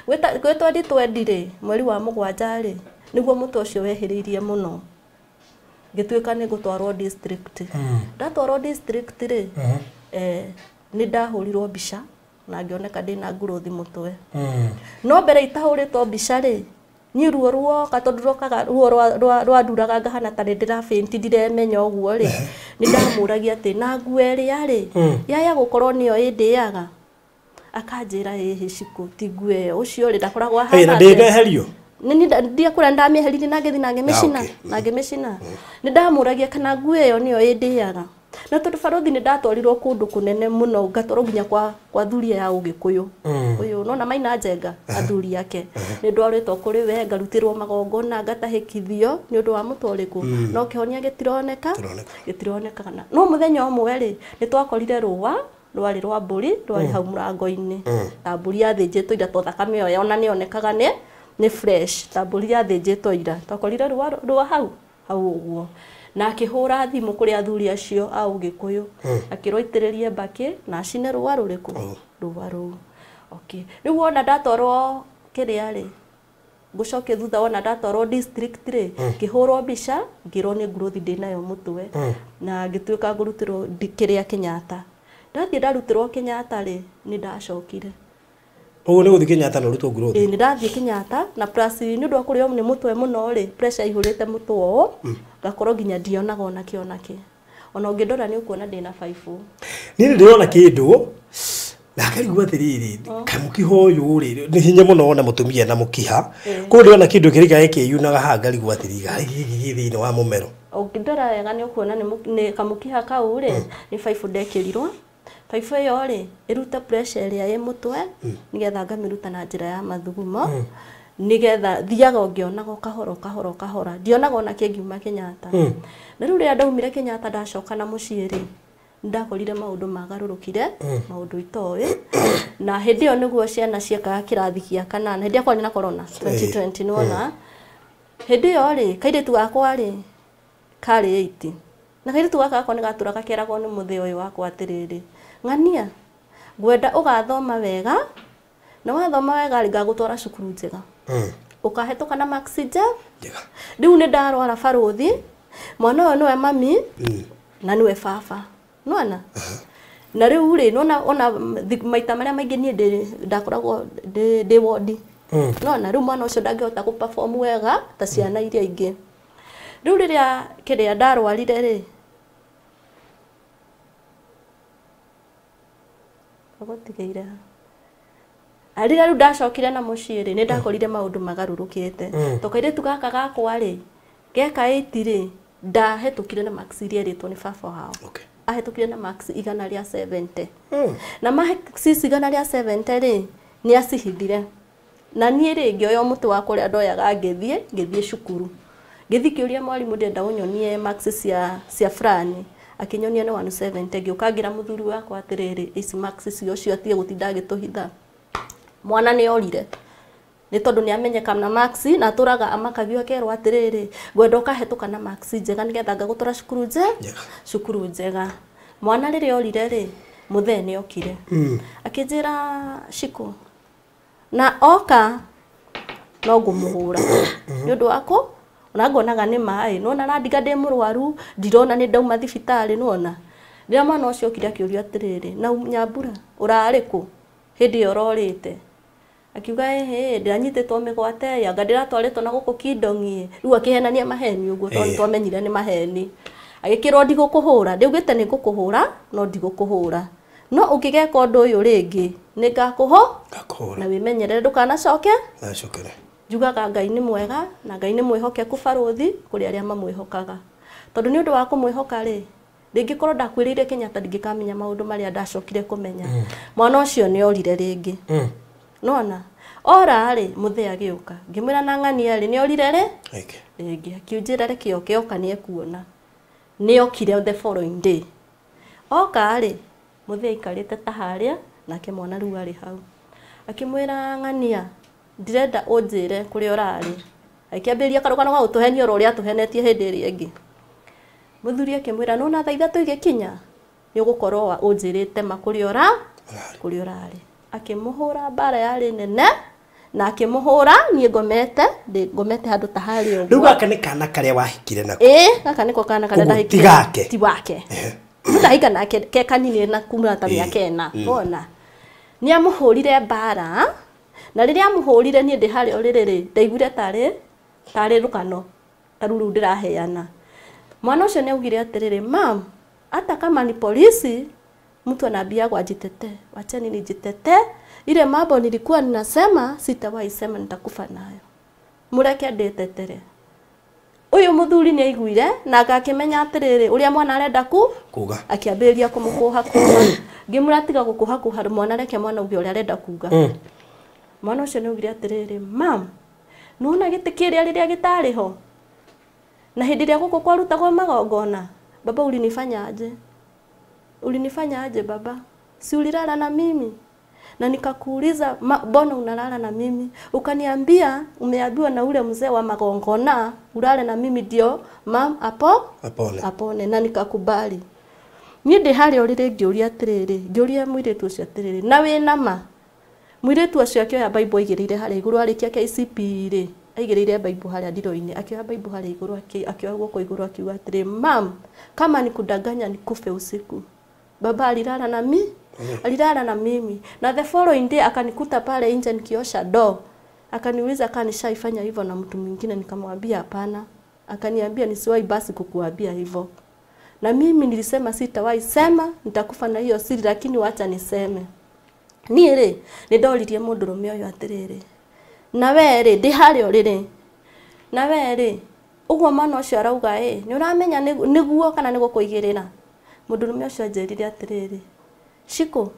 Speaker 1: Gwĩ 2020 rĩ, mweri wa 7 rĩ, nĩguo mũtwe ũcio wehĩrĩirie mũno. Ngĩtuĩka nĩ ngũtwarwo district. Ndatwarwo district rĩ, nĩ ndahũrirwo mbica na ngĩoneka ndĩna nguruthi mũtwe. No mbere itahũrĩtwo mbica rĩ, niĩ ruo ruoka, tondũ ruokaga ruo rwanduraga ngahana ta nĩ ndĩra faint, ndiremenya ũguo rĩ, nĩ ndamũragia atĩ na nguo ĩrĩa rĩ, yaya gũkorwo nĩyo ĩndĩaga. Akanjĩra ĩhĩ Shiko, ti nguo ĩyo, ũcio rĩ ndakoragwo ahana.
Speaker 2: Na ndĩneherio?
Speaker 1: Nĩ ndiakũra, ndamĩeheririe na ngĩthiĩ na ngĩmĩcina, na ngĩmĩcina. Nĩ ndamũragia kana nguo ĩyo nĩyo ĩndĩaga. Na tondũ barũthi nĩ ndatwarirwo kũndũ kũnene mũno, ngatwarwo nginya kwa athuri ya Ũgĩkũyũ. Ũyũ nona Maina Njenga, athuri ake. Nĩ ndwarĩtwo kũrĩ we, ngarutĩrwo magongona, ngatahĩkithio nĩ ũndũ wa mũtwe ũrĩkũ. No kĩhonia gĩtironeka, gĩtironeka. No mũthenya ũmwe rĩ, nĩ twakorire rũa rwarĩ rwa mbũri, rwarĩ hau mũrango-inĩ. Ta mbũri yathĩnjĩtwo ira, to thakame ĩyo ona nĩyonekaga nĩ fresh, ta mbũri yathĩnjĩtwo ira. Twakorire rũa hau hau ũguo. Na akĩhũra thimũ kũrĩ athuri acio a Ũgĩkũyũ, akĩrwo aitĩrĩrie mbakĩ na acine rũa rũrĩkũ? Rũa rũu. Okay. Rĩu wona ndatwarwo kĩrĩa rĩ, ngũcoke thutha, wona ndatwarwo district rĩ, ngĩhũrwo mbica, ngĩrwo nĩ nguruthi ndĩnayo mũtwe, na ngĩtuĩka ngũrutĩrwo kĩrĩa Kenyatta. Ndathiĩ ndarutĩrwo Kenyatta rĩ, nĩ ndacokire.
Speaker 2: Ũguo nĩ gũthiĩ Kenyatta na ũrutwo nguruthi?
Speaker 1: Ĩĩ, nĩ ndathiĩ Kenyatta, na plus nĩ ũndũ wa kũrĩo nĩ mũtwe mũno rĩ, pressure ihũrĩte mũtwe ũũ, ngakorwo nginya ndionaga ona kĩ ona kĩ. Ona ũngĩndora nĩ ũkuona ndĩna baibũ.
Speaker 2: Niĩ nĩ ndĩrona kĩndũ, na ngarigwo atĩrĩrĩ, kamũkiha ũyũ rĩ, nĩ hinya mũno wone mũtumia na mũkiha. Koguo ndĩrona kĩndũ kĩrĩa gĩkĩyunaga haha, ngarigwo atĩrĩrĩ, gĩkĩ gĩ thĩinĩ wa mũmero.
Speaker 1: Ũngĩndora wega nĩ ũkuona nĩ kamũkiha kau rĩ, nĩ baibũ ndekĩrirwo. Baibũ ĩyo rĩ, ĩrute pressure ĩrĩa ĩ mũtwe, nĩgetha ngamĩruta na njĩra ya mathugumo, nĩgetha thiaga ũngĩonaga kahora kahora kahora, ndionaga ona kĩ ngiuma Kenyatta. Na rĩu rĩrĩa ndaumire Kenyatta ndacoka na mũciĩ rĩ, ndakorire maũndũ magarũrũkire, maũndũ itoĩ. Na hĩndĩ ĩyo nĩguo ciana ciekaga kĩrathi gĩa kanana, hĩndĩ ĩrĩa kwarĩ na corona 2020, nĩwona. Hĩndĩ ĩyo rĩ, kairĩtu gakwa rĩ, karĩ 8. Na kairĩtu gaka gakwa nĩ gatũraga keragwo nĩ mũthee ũyũ wakwa atĩrĩrĩ, ng'ania, ngwenda ũgathoma wega, na wathoma wega rĩ, ngagũtwara cukuru njega. Ũkahĩtũka na marks njega. Rĩu nĩ ndarwara barũthi, mwana ũyũ nĩwe mami, na nĩwe baba. Nĩwona? Na rĩu rĩ, nĩwona ona maita marĩa maingĩ niĩ ndakoragwo ndĩ wondi. Nĩwona? Rĩu mwana ũcio ndangĩhota gũ perform wega ta ciana iria ingĩ. Rĩu rĩrĩa kĩrĩa ndarwarire rĩ, ũgũtigĩire ha? Rĩrĩa rĩu ndacokire na mũciĩ rĩ, nĩ ndakorire maũndũ magarũrũkĩte. To kairĩtu gaka gakwa rĩ, geka 8 rĩ, ndahĩtũkire na marks iria erĩtwo nĩ baba wao. Ahĩtũkire na marks 170. Na marks 170 rĩ, nĩ acihithire. Na niĩ rĩ, ngĩoya mũtĩ wakwa ũrĩa ndoyaga ngĩthiĩ cukuru. Ngĩthiĩ kĩũria mwarimũ ndĩrenda ũnyonie marks cia fulani. Akĩnyonia nĩ 170. Ngĩũka ngĩra mũthuri wakwa atĩrĩrĩ, ici marks cia ũcio atige gũtinda agĩtũhitha. Mwana nĩ orire. Nĩ tondũ nĩ amenyeka na marks, na atũraga amakagio akerwo atĩrĩrĩ, ngwenda ũkahĩtũka na marks njega nĩgetha ngagũtwara cukuru cukuru njega. Mwana rĩrĩa orire rĩ, mũthee nĩ okire. Akĩnjĩra Shiko, na oka no ngũmũhũra. Nĩ ũndũ wa kũ? Ona ngonaga nĩ maĩ, nĩwona arandiga ndĩ mũrwaru, ndirona nĩ ndauma thibitarĩ, nĩwona. Rĩrĩa mwana ũcio okire akĩũrio atĩrĩrĩ, na Nyambura, ũrarĩ kũ hĩndĩ ĩyo ũrorĩte? Akiuga ĩhĩ, ndĩranyitĩtwo mĩgwate, anga ndĩratwarĩtwo na gũkũ Kindong'i. Rĩu akĩhenania maheni ũguo, tondũ twamenyire nĩ maheni. Agĩkĩrwo ndigũkũhũra, ndiugĩte nĩ ngũkũhũra, no ndigũkũhũra. No ũngĩgeka ũndũ ũyũ rĩngĩ, nĩ ngakũhũra. Na wĩmenyerere ndũkanacoke.
Speaker 2: Ndacokere.
Speaker 1: Njugaga Ngai nĩ mwega na Ngai nĩ mwĩhokeku barũthi kũrĩ arĩa mamwĩhokaga. Tondũ nĩ ũndũ wa kũmwĩhoka rĩ, ndingĩkorwo ndakuĩrĩire Kenyatta ndingĩkamenya maũndũ marĩa ndacokire kũmenya. Mwana ũcio nĩ orire rĩngĩ. Nona ora rĩ, mũthee agĩũka ngĩmwĩra na ng'ania rĩ, nĩ orire rĩ rĩngĩ, akiunjĩra reke oke, oka nĩ ekuona. Nĩ okire the following day. Oka rĩ, mũthee aikarĩte ta harĩa, nake mwana rĩu arĩ hau. Akĩmwĩra ng'ania, ndĩrenda ũnjĩre kũrĩa ũrarĩ. Akĩambĩrĩria karũgano ga gũtũhenia oro ũrĩa atũhenetie hĩndĩ ĩrĩa ĩngĩ. Mũthuri akĩmwĩra nona thaa ithatũ igĩkinya nĩ ũgũkorwo ũnjĩrĩte ma kũrĩa kũrĩa ũrarĩ. Akĩmũhũra mbara yarĩ nene na akĩmũhũra niĩ ngomete, ngomete handũ ta harĩa ũguo.
Speaker 2: Rĩu gaka nĩ kana karĩa wahikire nako?
Speaker 1: Ĩĩ, gaka nĩko kana karĩa ndahikire.
Speaker 2: Ti gake?
Speaker 1: Ti wake. Ndahika nake ke kanini na kuma ta mĩaka ĩna. Wona. Nĩ amũhũrire mbara na rĩrĩa amũhũrire niĩ ndĩ harĩa ũrĩrĩ rĩ, ndaiguire tarĩ rũgano ta rũu ndĩraheana. Mwana ũcio nĩ augire atĩrĩrĩ, mam, hata kama ni polisi mtu anaambiagwo ajitetee, wacheni nijitetee, ile mambo nilikuwa ninasema sitawahi sema, nitakufa nayo, mureke ndĩtetere. Ũyũ mũthuri nĩ aiguire na agakĩmenya atĩrĩrĩ ũrĩa mwana arenda
Speaker 2: kuga,
Speaker 1: akĩambĩrĩria kũmũkũha kũha. Ngĩmwĩra tiga gũkũha kũha mwana, reke mwana uge ũrĩa arenda kuga. Mwana ũcio nĩ augire atĩrĩrĩ, mam, nĩwona gĩtĩ kĩrĩa rĩrĩa gĩtarĩ ho na hĩndĩ ĩrĩa gũkũ kwarutagwo magongona, baba ulinifanya aje? Ulinifanya aje baba? Si ulilala na mimi? Na nikakuuliza mbona unalala na mimi? Ukaniambia umeambiwa na ule mzee wa magongona ulale na mimi ndio mam apo
Speaker 2: apone.
Speaker 1: Apone, na nikakubali. Niĩ ndĩ harĩa ũrĩrĩ ngĩũria atĩrĩrĩ, ngĩũria mũirĩtu ũcio atĩrĩrĩ, na wĩna ma? Mũirĩtu ũcio akĩoya Bible aigĩrĩire harĩa igũrũ, arĩkia KCP rĩ, aigĩrĩire Bible harĩa ndiro-inĩ, akĩoya Bible harĩa igũrũ, akĩoya guoko igũrũ akiuga atĩrĩ, mam, kama nikudanganya nikufe usiku. Baba alilala na mi? Alilala na mimi. Na the following day akanikuta pale nje nikiosha door. Akaniuliza kama nishaifanya hivyo na mtu mwingine, nikamwambia hapana. Akaniambia nisiwahi basi kukuambia hivyo. Na mimi nilisema sitawahi sema, nitakufa na hiyo siri, lakini wacha niseme. Niĩ rĩ, nĩ ndoririe mũndũrũme ũyũ atĩrĩrĩ, na we rĩ, ndĩ harĩa ũrĩrĩ, na we rĩ, ũguo mwana ũcio arauga ĩ, nĩ ũramenya nĩguo kana nĩ gũkũigĩrĩra? Mũndũrũme ũcio anjĩrire atĩrĩrĩ, Shiko,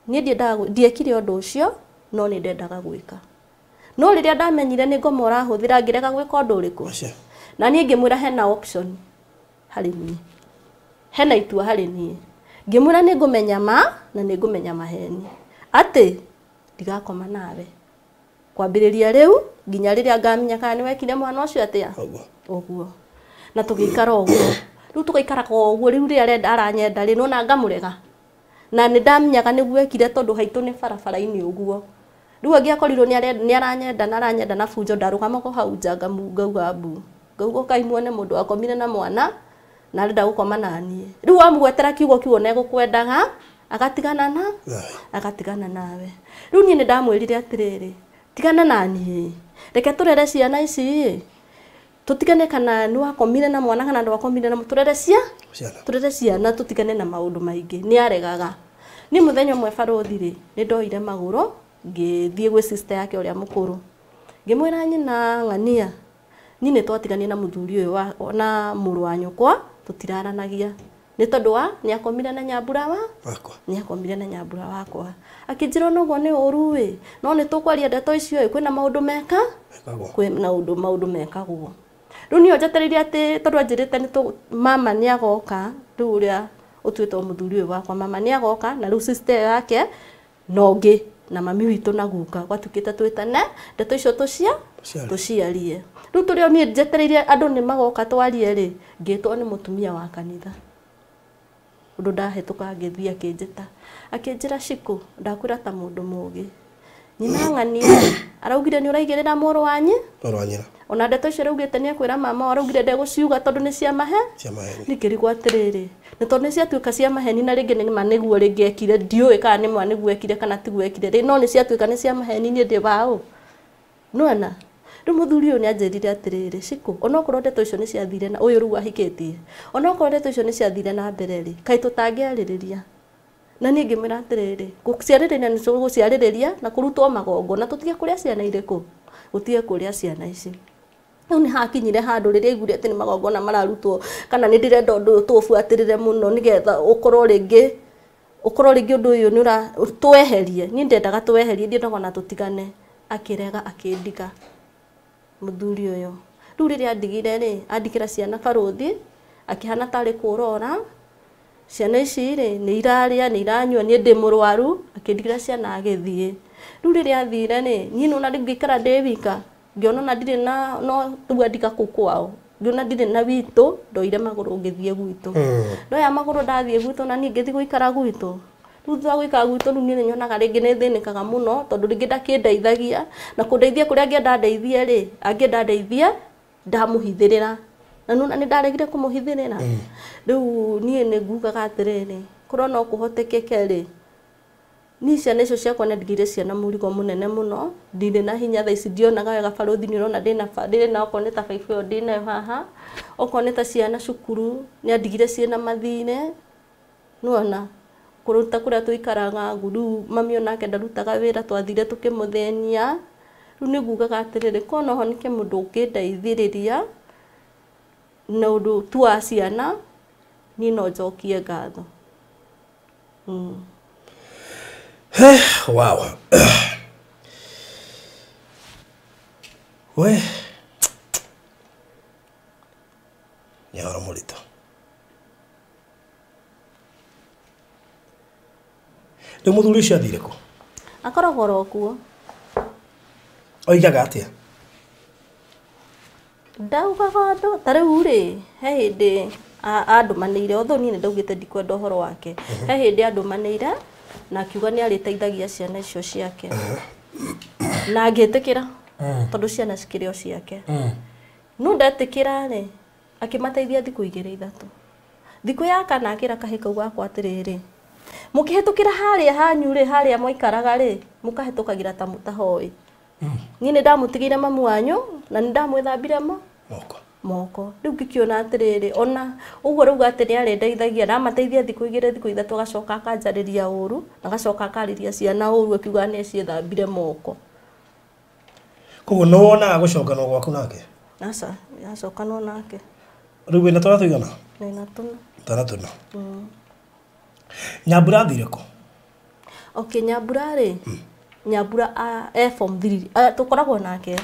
Speaker 1: niĩ ndiendaga, ndiekire ũndũ ũcio, no nĩ ndendaga gwĩka. No rĩrĩa ndamenyire nĩ ngoma ũrahũthĩra, ngĩrega gwĩka ũndũ ũrĩkũ. Na niĩ ngĩmwĩra hena option harĩ niĩ, hena itua harĩ niĩ. Ngĩmwĩra nĩ ngũmenya ma na nĩ ngũmenya maheni, atĩ ndigakoma nawe kwambĩrĩria rĩu nginya rĩrĩa ngamenya kana nĩ wekire mwana ũcio atĩa ũguo. Na tũgĩikara ũguo, rĩu tũgaikaraga ũguo, rĩu rĩrĩa aranyenda rĩ, nona ngamũrega. Na nĩ ndamenyaga nĩguo ekire tondũ haitũ nĩ barabara-inĩ ũguo. Rĩu angĩakorirwo nĩ aranyenda na aranyenda na bunjo, ndarũgamaga hau nja ngauga mbu, ngauga ũkai muone mũndũ akomire na mwana na arenda gũkoma na niĩ. Rĩu wamũgwetera kiugo kiu ona egũkwendaga, agatigana na agatigana nawe. Rĩu niĩ nĩ ndamwĩrire atĩrĩrĩ, tigana na niĩ, reke tũrere ciana ici, tũtigane kana nĩ wakomire na mwana kana ndwakomire na, tũrere tũrere ciana, tũtigane na maũndũ maingĩ. Nĩ aregaga. Niĩ mũthenya ũmwe barũthi rĩ, nĩ ndoire magũrũ ngĩthiĩ gwĩ sister yake ũrĩa mũkũrũ, ngĩmwĩra nyina ng'ania, niĩ nĩ twatiganie na mũthuri ũyũ na mũrũ wa nyũkwa, tũtiraranagia nĩ tondũ wa nĩ akomire na nyambura wakwa, nĩ akomire na nyambura wakwa. Akĩnjĩra onoguo nĩ ũru ĩ, no nĩ tũkwaria ndeto icio ĩ, kwĩna maũndũ meka, kwĩna maũndũ mekagwo. Rĩu niĩ njetereire atĩ tondũ anjĩrĩte nĩ mama nĩ agoka, rĩu ũrĩa ũtuĩtwo mũthuri ũyũ wakwa, mama nĩ agoka na rĩu sister yake na ũngĩ na mami witũ na guka, gwatuĩkĩte twĩtane ndeto icio tũciarie. Rĩu tũrĩ o niĩ njetereire andũ nĩ magoka twarie rĩ, ngĩtwo nĩ mũtumia wa kanitha. Ũndũ ndahĩtũka ngĩthiĩ akĩnjĩta, akĩnjĩra Shiko, ndakwĩra ta mũndũ mũũgĩ, nyina ng'ania araugire nĩ ũraigĩrĩra mũrũ wa nyina. Ona ndeto icio araugĩte nĩ ekwĩra mama, araugire ndegũciuga tondũ nĩ cia mahe. Nĩngĩrigwo atĩrĩrĩ, nĩ tondũ nĩ ciatuĩka cia maheni na rĩngĩ nĩ ma nĩguo rĩngĩ ekire, ndiũĩ kana nĩ ma nĩguo ekire kana tiguo ekire rĩ, no nĩ ciatuĩka nĩ cia maheni, niĩ ndĩ waũ. Nĩwona? Rĩu mũthuri ũyũ nĩ anjĩrire atĩrĩrĩ, Shiko, onokorwo ndeto icio nĩ ciathire na ũyũ rĩu ahikĩtie, onokorwo ndeto icio nĩ ciathire na mbere rĩ, kaĩ tũtangĩarĩrĩria? Na niĩ ngĩmwĩra atĩrĩrĩ, gũciarĩrĩria nĩ tũgũciarĩrĩria na kũrutwo magongona, tũtige kũrĩa ciana irĩkũ, gũtige kũrĩa ciana ici. Rĩu nĩ hakinyire handũ rĩrĩa aiguire atĩ nĩ magongona mararutwo kana nĩ ndĩrenda ũndũ ũyũ tũũbuatĩrĩre mũno nĩgetha ũkorwo rĩngĩ ũndũ ũyũ nĩ ũra tweherie. Niĩ ndendaga tweherie, ndiendaga ona tũtigane. Akĩrega akĩndiga mũthuri ũyũ. Rĩu rĩrĩa andigire rĩ, andikĩra ciana barũthi, akĩhana tarĩ kũrora. Ciana ici rĩ, nĩ irarĩa, nĩ iranyua, niĩ ndĩ mũrwaru, akĩndigĩra ciana agĩthiĩ. Rĩu rĩrĩa athire rĩ, niĩ nĩwona rĩu ngĩikara ndĩ wika, ngĩona ona ndirĩ na no rĩu andiga kũu kwao. Ngĩona ndirĩ na witũ, ndoire magũrũ ngĩthiĩ gwitũ. Ndoya magũrũ ndathiĩ gwitũ na niĩ ngĩthiĩ gũikara gwitũ. Rĩu thutha wa gũikara gwitũ rĩu niĩ nĩnyonaga rĩngĩ nĩ thĩnĩkaga mũno tondũ rĩngĩ ndakĩndeithagia na kũndeithia kũrĩa angĩenda ndeithie rĩ, angĩenda ndeithie ndamũhithĩrĩra. Na nĩwona nĩ ndaregire kũmũhithĩrĩra. Rĩu niĩ nĩ ngugaga atĩrĩrĩ, korwo no kũhotekeke rĩ, niĩ ciana icio ciakwa nĩ ndigĩire ciana mũrigo mũnene mũno, ndirĩ na hinya thaa ici ndionaga wega barũthi nĩ ũrona ndĩna okorwo nĩ ta baibũ ĩyo ndĩnayo haha, okorwo nĩ ta ciana cukuru nĩ andigire ciĩna mathirĩ, nĩwona kũruta kũrĩa tũikaraga rĩu mami onake ndarutaga wĩra twathire tũkĩmũthĩnia. Rĩu nĩ ngugaga atĩrĩrĩ, korwo no honeke mũndũ ũngĩndeithĩrĩria na ũndũ tu wa ciana, niĩ no njokie ngatho.
Speaker 2: Wow. We. Nĩ ũhoro mũritũ. Rĩu mũthuri ũcio athire kũ?
Speaker 1: Akoragwo oro kuo.
Speaker 2: Oigaga atĩa?
Speaker 1: Ndaugaga ũndũ ta rĩu rĩ, he hĩndĩ andũmanĩire, although niĩ nĩ ndaugĩte ndikwenda ũhoro wake. He hĩndĩ andũmanĩire na akiuga nĩ arĩteithagia ciana icio ciake. Na ngĩtĩkĩra tondũ ciana cikĩrĩ o ciake. No ndetĩkĩra rĩ, akĩmateithia thikũ igĩrĩ ithatũ. Thikũ ya kana akĩra kahĩ kau gakwa atĩrĩrĩ, mũkĩhĩtũkĩra harĩa hanyu rĩ, harĩa mwaikaraga rĩ, mũkahĩtũkagĩra ta mũtahoĩ. Niĩ nĩ ndamũtigĩire mamu wanyu na nĩ ndamwĩthambire
Speaker 2: moko.
Speaker 1: Moko. Rĩu ngĩkĩona atĩrĩrĩ, ona ũguo rauga atĩ nĩ arĩndeithagia, ndamateithia thikũ igĩrĩ thikũ ithatũ agacoka akanjarĩria ũru, na agacoka akarĩria ciana ũru akiuga nĩ ciĩthambire moko.
Speaker 2: Koguo nĩ wonaga gũcokanwo gwaku nake?
Speaker 1: Aca, yacokanwo nake.
Speaker 2: Rĩu wĩna twana tũigana?
Speaker 1: Ndĩna tũna.
Speaker 2: Twana tũna. Nyambura athire kũ?
Speaker 1: Okay, Nyambura rĩ, Nyambura e form 3, tũkoragwo nake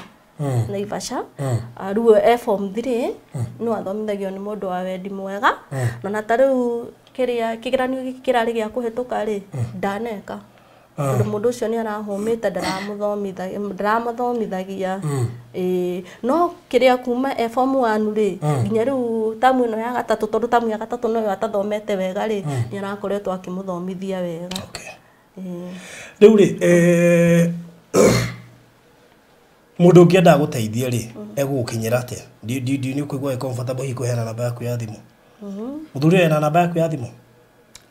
Speaker 1: Naivasha. Rĩu e form 3, no athomithagio nĩ mũndũ wa wendi mwega. Na ta rĩu kĩrĩa kĩgeranio gĩkĩ kĩrarĩ gĩa kũhĩtũka rĩ, ndaneka. Tondũ mũndũ ũcio nĩ arahũmĩte ndaramathomithagia. No kĩrĩa kuma e form 1 rĩ, nginya rĩu tamu ĩno ya gatatũ, tondũ tamu ya gatatũ noyo atathomete wega rĩ, nĩ arakoretwo akĩmũthomithia wega.
Speaker 2: Rĩu rĩ, mũndũ ũngĩenda gũteithia rĩ, egũgũkinyĩra atĩa? Nĩ ũkũigua wĩ comfortable hihi kũheana namba yaku ya thimũ? Mũthuri ũyũ ena namba yaku ya thimũ?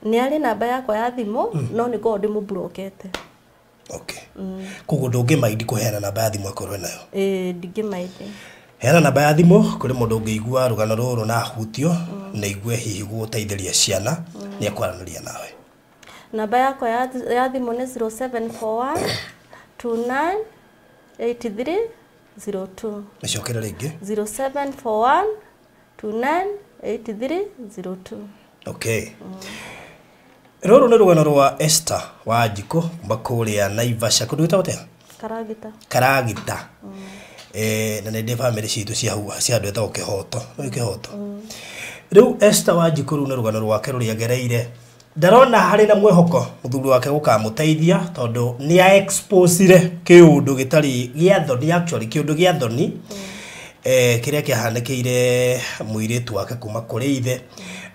Speaker 1: Nĩ arĩ namba yakwa ya thimũ, no nĩ ngoragwo ndĩmũburokete.
Speaker 2: Okay. Koguo ndũngĩmaindi kũheana namba ya thimũ akorwo enayo?
Speaker 1: Ĩĩ, ndingĩmaindi.
Speaker 2: Heana namba ya thimũ kũrĩ mũndũ ũngĩigua rũgano rũrũ na ahutio, na aigue hihi gũgũteithĩria ciana, nĩ ekwaranĩria nawe.
Speaker 1: Namba yakwa ya thimũ nĩ 0741 29 83 02.
Speaker 2: Mĩcokere rĩngĩ.
Speaker 1: 0741 29 83 02.
Speaker 2: Okay. Rũrũ nĩ rũgano rwa Esther wa Njikũ kuma kũrĩa Naivasha. Kũndũ gwĩtagwo atĩa?
Speaker 1: Karagita.
Speaker 2: Karagita. Na nĩ ndĩ bamĩrĩ citũ cia andũ etagwo Kĩhoto. Nĩ Kĩhoto. Rĩu Esther wa Njikũ rũu nĩ rũgano rwake rũrĩa agereire. Ndarona harĩ na mwĩhoko mũthuri wake gũkamũteithia tondũ nĩ a exposire kĩũndũ gĩtarĩ gĩa thoni, actually kĩũndũ gĩa thoni, kĩrĩa kĩahanĩkĩire mũirĩtu wake kuma kũrĩ ithe.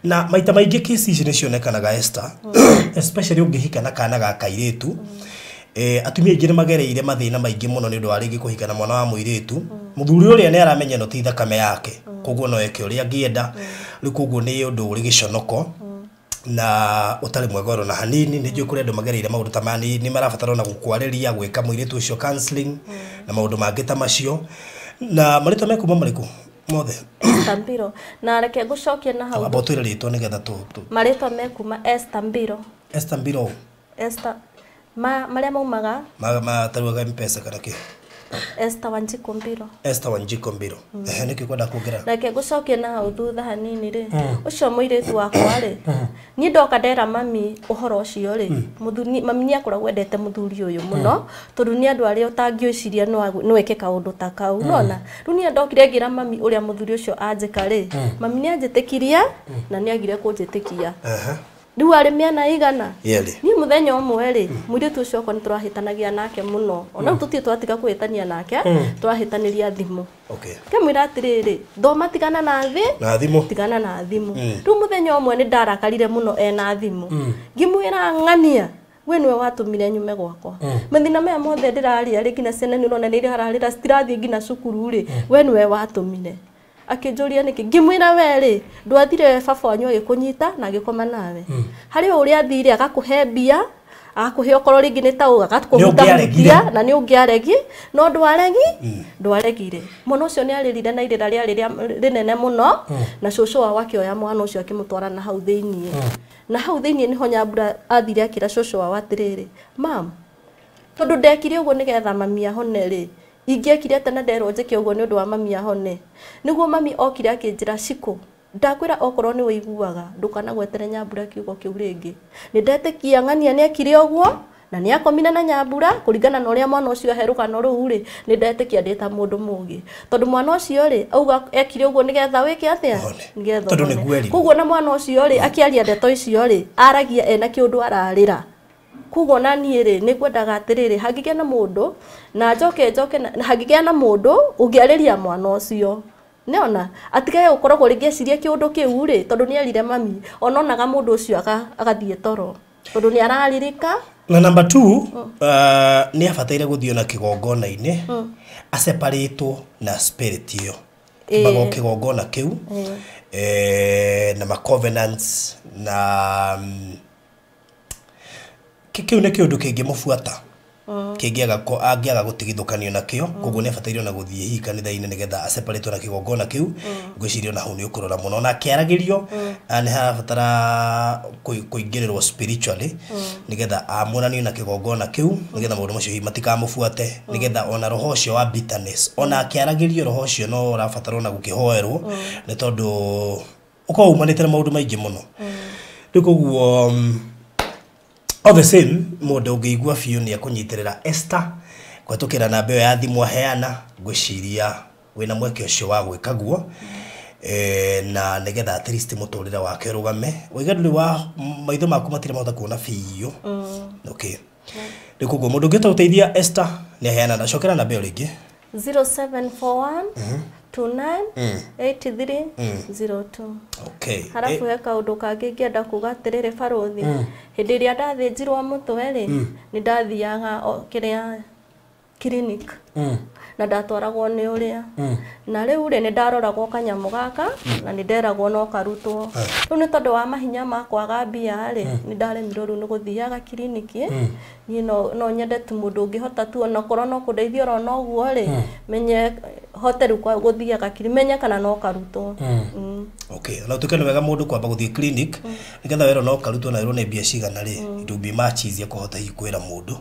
Speaker 2: Na maita maingĩ kesi ici nĩ cionekanaga Esther, especially ũngĩhika na kana ga kairĩtu. Atumia aingĩ nĩ magereire mathĩna maingĩ mũno nĩ ũndũ wa rĩngĩ kũhika na mwana wa mũirĩtu. Mũthuri ũrĩa nĩ aramenya ĩno ti thakame yake, koguo no eke ũrĩa angĩenda. Rĩu koguo nĩ ũndũ ũrĩ gĩconoko na ũtarĩ mwega oro na hanini. Nĩ njũĩ kũrĩ andũ magereire maũndũ ta maya, nĩ marabatara ona gũkwarĩria, gwĩka mũirĩtu ũcio counseling na maũndũ mangĩ ta macio. Na marĩtwa mekuma marĩkũ mothe?
Speaker 1: Esther Mbiro. Na reke ngũcokie na hau.
Speaker 2: Amba ũtwĩre rĩtwa nĩgetha tũ.
Speaker 1: Marĩtwa mekuma Esther Mbiro.
Speaker 2: Esther Mbiro.
Speaker 1: Esther marĩa maumaga?
Speaker 2: Ma tarugaga M-Pesa kana kĩ?
Speaker 1: Esther Wanjiku Mbiro.
Speaker 2: Esther Wanjiku Mbiro. Ehe, nĩkĩ kwenda kuongerera?
Speaker 1: Reke ngũcokie na hau thutha hanini rĩ, ũcio mũirĩtu wakwa rĩ, niĩ ndoka ndera mami ũhoro ũcio rĩ, mami nĩ akoragwo endete mũthuri ũyũ mũno, tondũ nĩ andũ arĩa ũtangĩciria no eke kaũndũ ta kau, nona. Rĩu niĩ ndokire ngĩra mami ũrĩa mũthuri ũcio anjĩka rĩ, mami nĩ anjĩtĩkirie na nĩ agire kũnjĩtĩkia. Rĩu arĩ mĩena igana. Niĩ mũthenya ũmwe rĩ, mũirĩtu ũcio okwa nĩ tũrahĩtanagia nake mũno. Ona rĩu tũtirĩ twatiga kũhĩtania nake, tũrahĩtanĩria thimũ. Ngĩmwĩra atĩrĩrĩ, thoma tigana na thĩ,
Speaker 2: na thimũ,
Speaker 1: tigana na thimũ. Rĩu mũthenya ũmwe nĩ ndarakarire mũno ena thimũ. Ngĩmwĩra ng'ania, we nĩwe watũmire nyume gwakwa. Mathĩna maya mothe ndĩraria rĩ, nginya ciana nĩ ũrona nĩ irararĩra citirathiĩ nginya cukuru rĩ, we nĩwe watũmire. Akĩnjũria nĩkĩ, ngĩmwĩra we rĩ, ndwathire baba wanyu agĩkũnyita na agĩkoma nawe. Harĩ o ũrĩa athire agakũhe mbia, agakũhe okorwo rĩngĩ nĩ ta ũũ, agakũhutahutia na nĩ ũngĩaregi, no ndwaregire. Mwana ũcio nĩ arĩrire na irĩra rĩarĩ rĩnene mũno, na cũcũ wao akĩoya mwana ũcio akĩmũtwara na hau thĩiniĩ. Na hau thĩiniĩ nĩho Nyambura athire akĩra cũcũ wao atĩrĩrĩ, mam, tondũ ndekire ũguo nĩgetha mami ahone rĩ, ingĩekire atĩa na nderwo njĩke ũguo nĩ ũndũ wa mami ahone. Nĩguo mami okire akĩnjĩra, Shiko, ndakwĩra okorwo nĩ ũiguaga ndũkanagwetere Nyambura kiugo kĩu rĩngĩ. Nĩ ndetĩkia ng'ania nĩ ekire ũguo na nĩ akomire na Nyambura kũringana na ũrĩa mwana ũcio ahe rũgano rũu rĩ, nĩ ndetĩkia ndĩ ta mũndũ mũũgĩ. Tondũ mwana ũcio rĩ, auga ekire ũguo nĩgetha wĩke atĩa? Nĩgetha ũhone. Koguo na mwana ũcio rĩ, akĩaria ndeto icio rĩ, aragia ena kĩũndũ ararĩra. Koguo na niĩ rĩ, nĩ ngwendaga atĩrĩrĩ, hangĩgĩa na mũndũ na njoke hangĩgĩa na mũndũ ũngĩarĩria mwana ũcio, nĩona atigage gũkoragwo rĩngĩ ecirie kĩũndũ kĩu rĩ, tondũ nĩ erire mami ononaga mũndũ ũcio agathiĩ toro tondũ nĩ araririka.
Speaker 2: Na number 2, nĩ abataire gũthiĩ na kĩgongona-inĩ aseparatwo na spirit ĩyo, mago kĩgongona kĩu na ma covenants na kĩu nĩ kĩũndũ kĩngĩmũbuata kĩngĩaga angĩaga gũtigithũkanio nakĩo. Koguo nĩ abataire ona gũthiĩ hihi kanitha-inĩ nĩgetha aseparatwo na kĩgongona kĩu. Ngwĩciria ona hau nĩ ũkũrora mũno na akĩaragĩrio nĩ harabatara kũingĩrĩrwo spiritually nĩgetha amũranio na kĩgongona kĩu nĩgetha maũndũ macio hihi matikamũbuate, nĩgetha ona roho ũcio wa bitterness ona akĩaragĩrio roho ũcio no ũrabatara ona gũkĩhoerwo nĩ tondũ ũkoragwo umanĩte na maũndũ maingĩ mũno. Rĩu koguo all the same, mũndũ ũngĩigua biũ nĩ ekũnyitĩrĩra Esther kũhetũkĩra namba ĩyo ya thimũ aheana, ngwĩciria wĩna mweke ũcio wa gwĩka guo, na nĩgetha at least mũtũrĩre wake ũrũgame. Waiga ndũrĩ wa maitho maku matirĩ mahota kuona biũ. Okay. Rĩu koguo mũndũ ũngĩhota gũteithia Esther nĩ aheana, na cokera namba ĩyo rĩngĩ.
Speaker 1: 0741 29 83 02.
Speaker 2: Okay.
Speaker 1: Harafu he kaũndũ kangĩ ingĩenda kuga atĩrĩrĩ barũthi, hĩndĩ ĩrĩa ndathĩnjirwo mũtwe rĩ, nĩ ndathiaga kĩrĩa clinic na ndatwaragwo nĩ ũrĩa, na rĩu rĩ nĩ ndaroragwo kanyamũ gaka na nĩ nderagwo no karutwo. Rĩu nĩ tondũ wa mahinya ma kwaga mbia rĩ, nĩ ndaremirwo rĩu nĩ gũthiaga kiriniki. Niĩ no nyende tu mũndũ ũngĩhota tu onakorwo no kũndeithia oro na ũguo rĩ, menye hote rĩu gũthiaga kiriniki, menye kana no karutwo.
Speaker 2: Okay, na ũtuĩke nĩ wega mũndũ kwamba gũthiĩ clinic nĩgetha werwo no karutwo na werwo nĩ mbia cigana rĩ, it will be much easier kũhota hihi kwĩra mũndũ.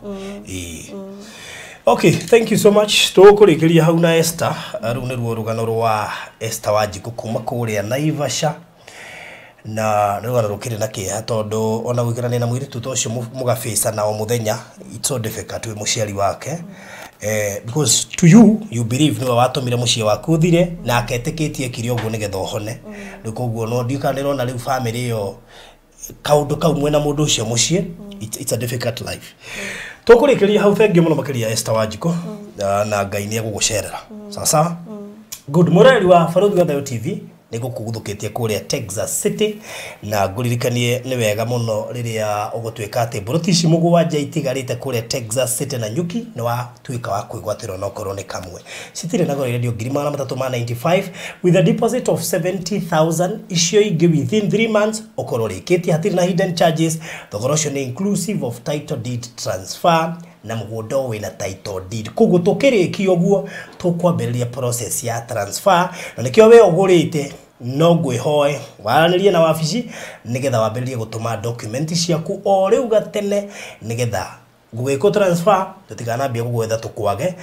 Speaker 2: Okay, thank you so much. Tũkũrĩkĩria hau na Esther. Rũu nĩruo rũgano rwa Esther Wanjiku kuma kũrĩa Naivasha. Na nĩ rũgano rũkĩrĩ na kĩeha tondũ ona gũikarania na mũirĩtu ta ũcio mũgabĩcana o mũthenya, it's so difficult wĩ mũciari wake. Because to you, you believe nĩwe watũmire mũciĩ waku ũthire na aketĩkĩtie ekire ũguo nĩgetha ũhone. Rĩu koguo no ndiũĩ kana nĩũrona rĩu family ĩyo kaũndũ kau mwena mũndũ ũcio mũciĩ, it's a difficult life. Tũkũrĩkĩria hau, thengiũ mũno makĩria Esther Wanjiku, na Ngai nĩ egũgũcerera. Sawa sawa? Good. Mũreri wa Barũthi wa Thayũ TV nĩ ngũkũguthũkĩtie kũrĩa Texas City, na ngũririkanie nĩ wega mũno rĩrĩa ũgũtuĩka atĩ mburoti ici mũgwanja itigarĩte kũrĩa Texas City na Nyuki nĩ watuĩka wa kwĩgwatĩrwo na okorwo nĩ kamwe. Citirĩ na goro, irendio 395,000 with a deposit of 70,000, icio ingĩ within 3 months ũkorwo ũrĩkĩtie, hatirĩ na hidden charges. Thogora ũcio nĩ inclusive of title deed transfer na mũgũnda ũyũ wĩna title deed. Koguo tũkĩrĩkia ũguo tũkwambĩrĩria process ya transfer, na nĩkĩo we ũgũrĩte no ngwĩhoe waranĩrie na wabici nĩgetha wambĩrĩrie gũtũma document ciaku o rĩu gatene nĩgetha Ngũgĩkwo transfer tũtikanambie gũgwetha tũkwage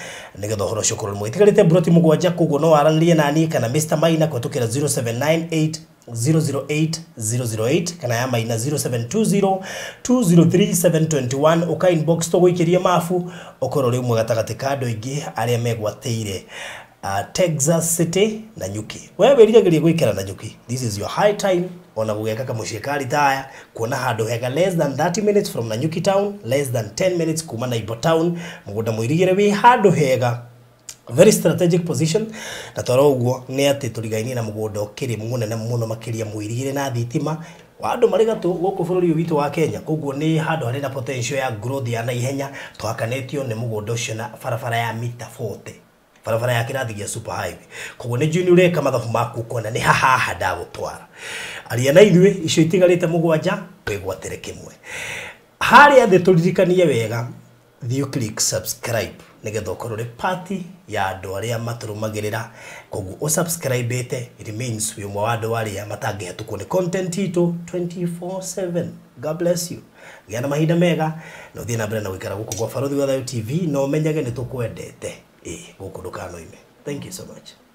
Speaker 2: nĩgetha ũhoro ũcio ũkorwo nĩ mwega. Itigarĩte mburoti 7, koguo no waranĩrie naniĩ kana Mr Maina kũhetũkĩra 0798 008 008 kana ya Maina 0720 203 721. Ũka inbox tũgũikĩrie mabu ũkorwo ũrĩ ũmwe gatagatĩ ka andũ aingĩ arĩa megwatĩire Texas City na Nyuki. We wĩriragĩria gũikara na Nyuki. This is your high time ona gũgeka kamũciĩ ka retire, kuona handũ hega less than 30 minutes from Nanyuki town, less than 10 minutes kuma Naibo town, mũgũnda mũirigĩre wĩ handũ hega, very strategic position. Na toro ũguo nĩ atĩ tũrigainie na mũgũnda ũkĩrĩ mũnene mũno makĩria, mũirigĩre na thitima wa andũ marĩ gatũ gũkũ bũrũri ũyũ witũ wa Kenya. Koguo nĩ handũ harĩ na potential ya growth ya naihenya. Tũhakanĩtio nĩ mũgũnda ũcio na barabara ya mita 40, barabara ya kĩrathi gĩa super highway. Koguo nĩ njũĩ nĩ ũreka mathabu maku ũkona nĩ hahaha ndagũtwara. Aria na ithuĩ, icio itigarĩte 7 wĩgwatĩre kĩmwe harĩa thĩ. Tũririkanie wega, thiĩ click subscribe nĩgetha ũkorwo ũrĩ part ya andũ arĩa matũrũmagĩrĩra. Koguo ũsubscribĩte, it means wĩ ũmwe wa andũ arĩa matangĩhetũkwo nĩ content itũ 24/7. God bless you, gĩa na mahinda mega na ũthiĩ na mbere na gũikara gũkũ gwa Barũthi wa Thayũ TV, na ũmenyage nĩ tũkwendete. Ĩ gũkũ ndũkanoime. Thank you so much.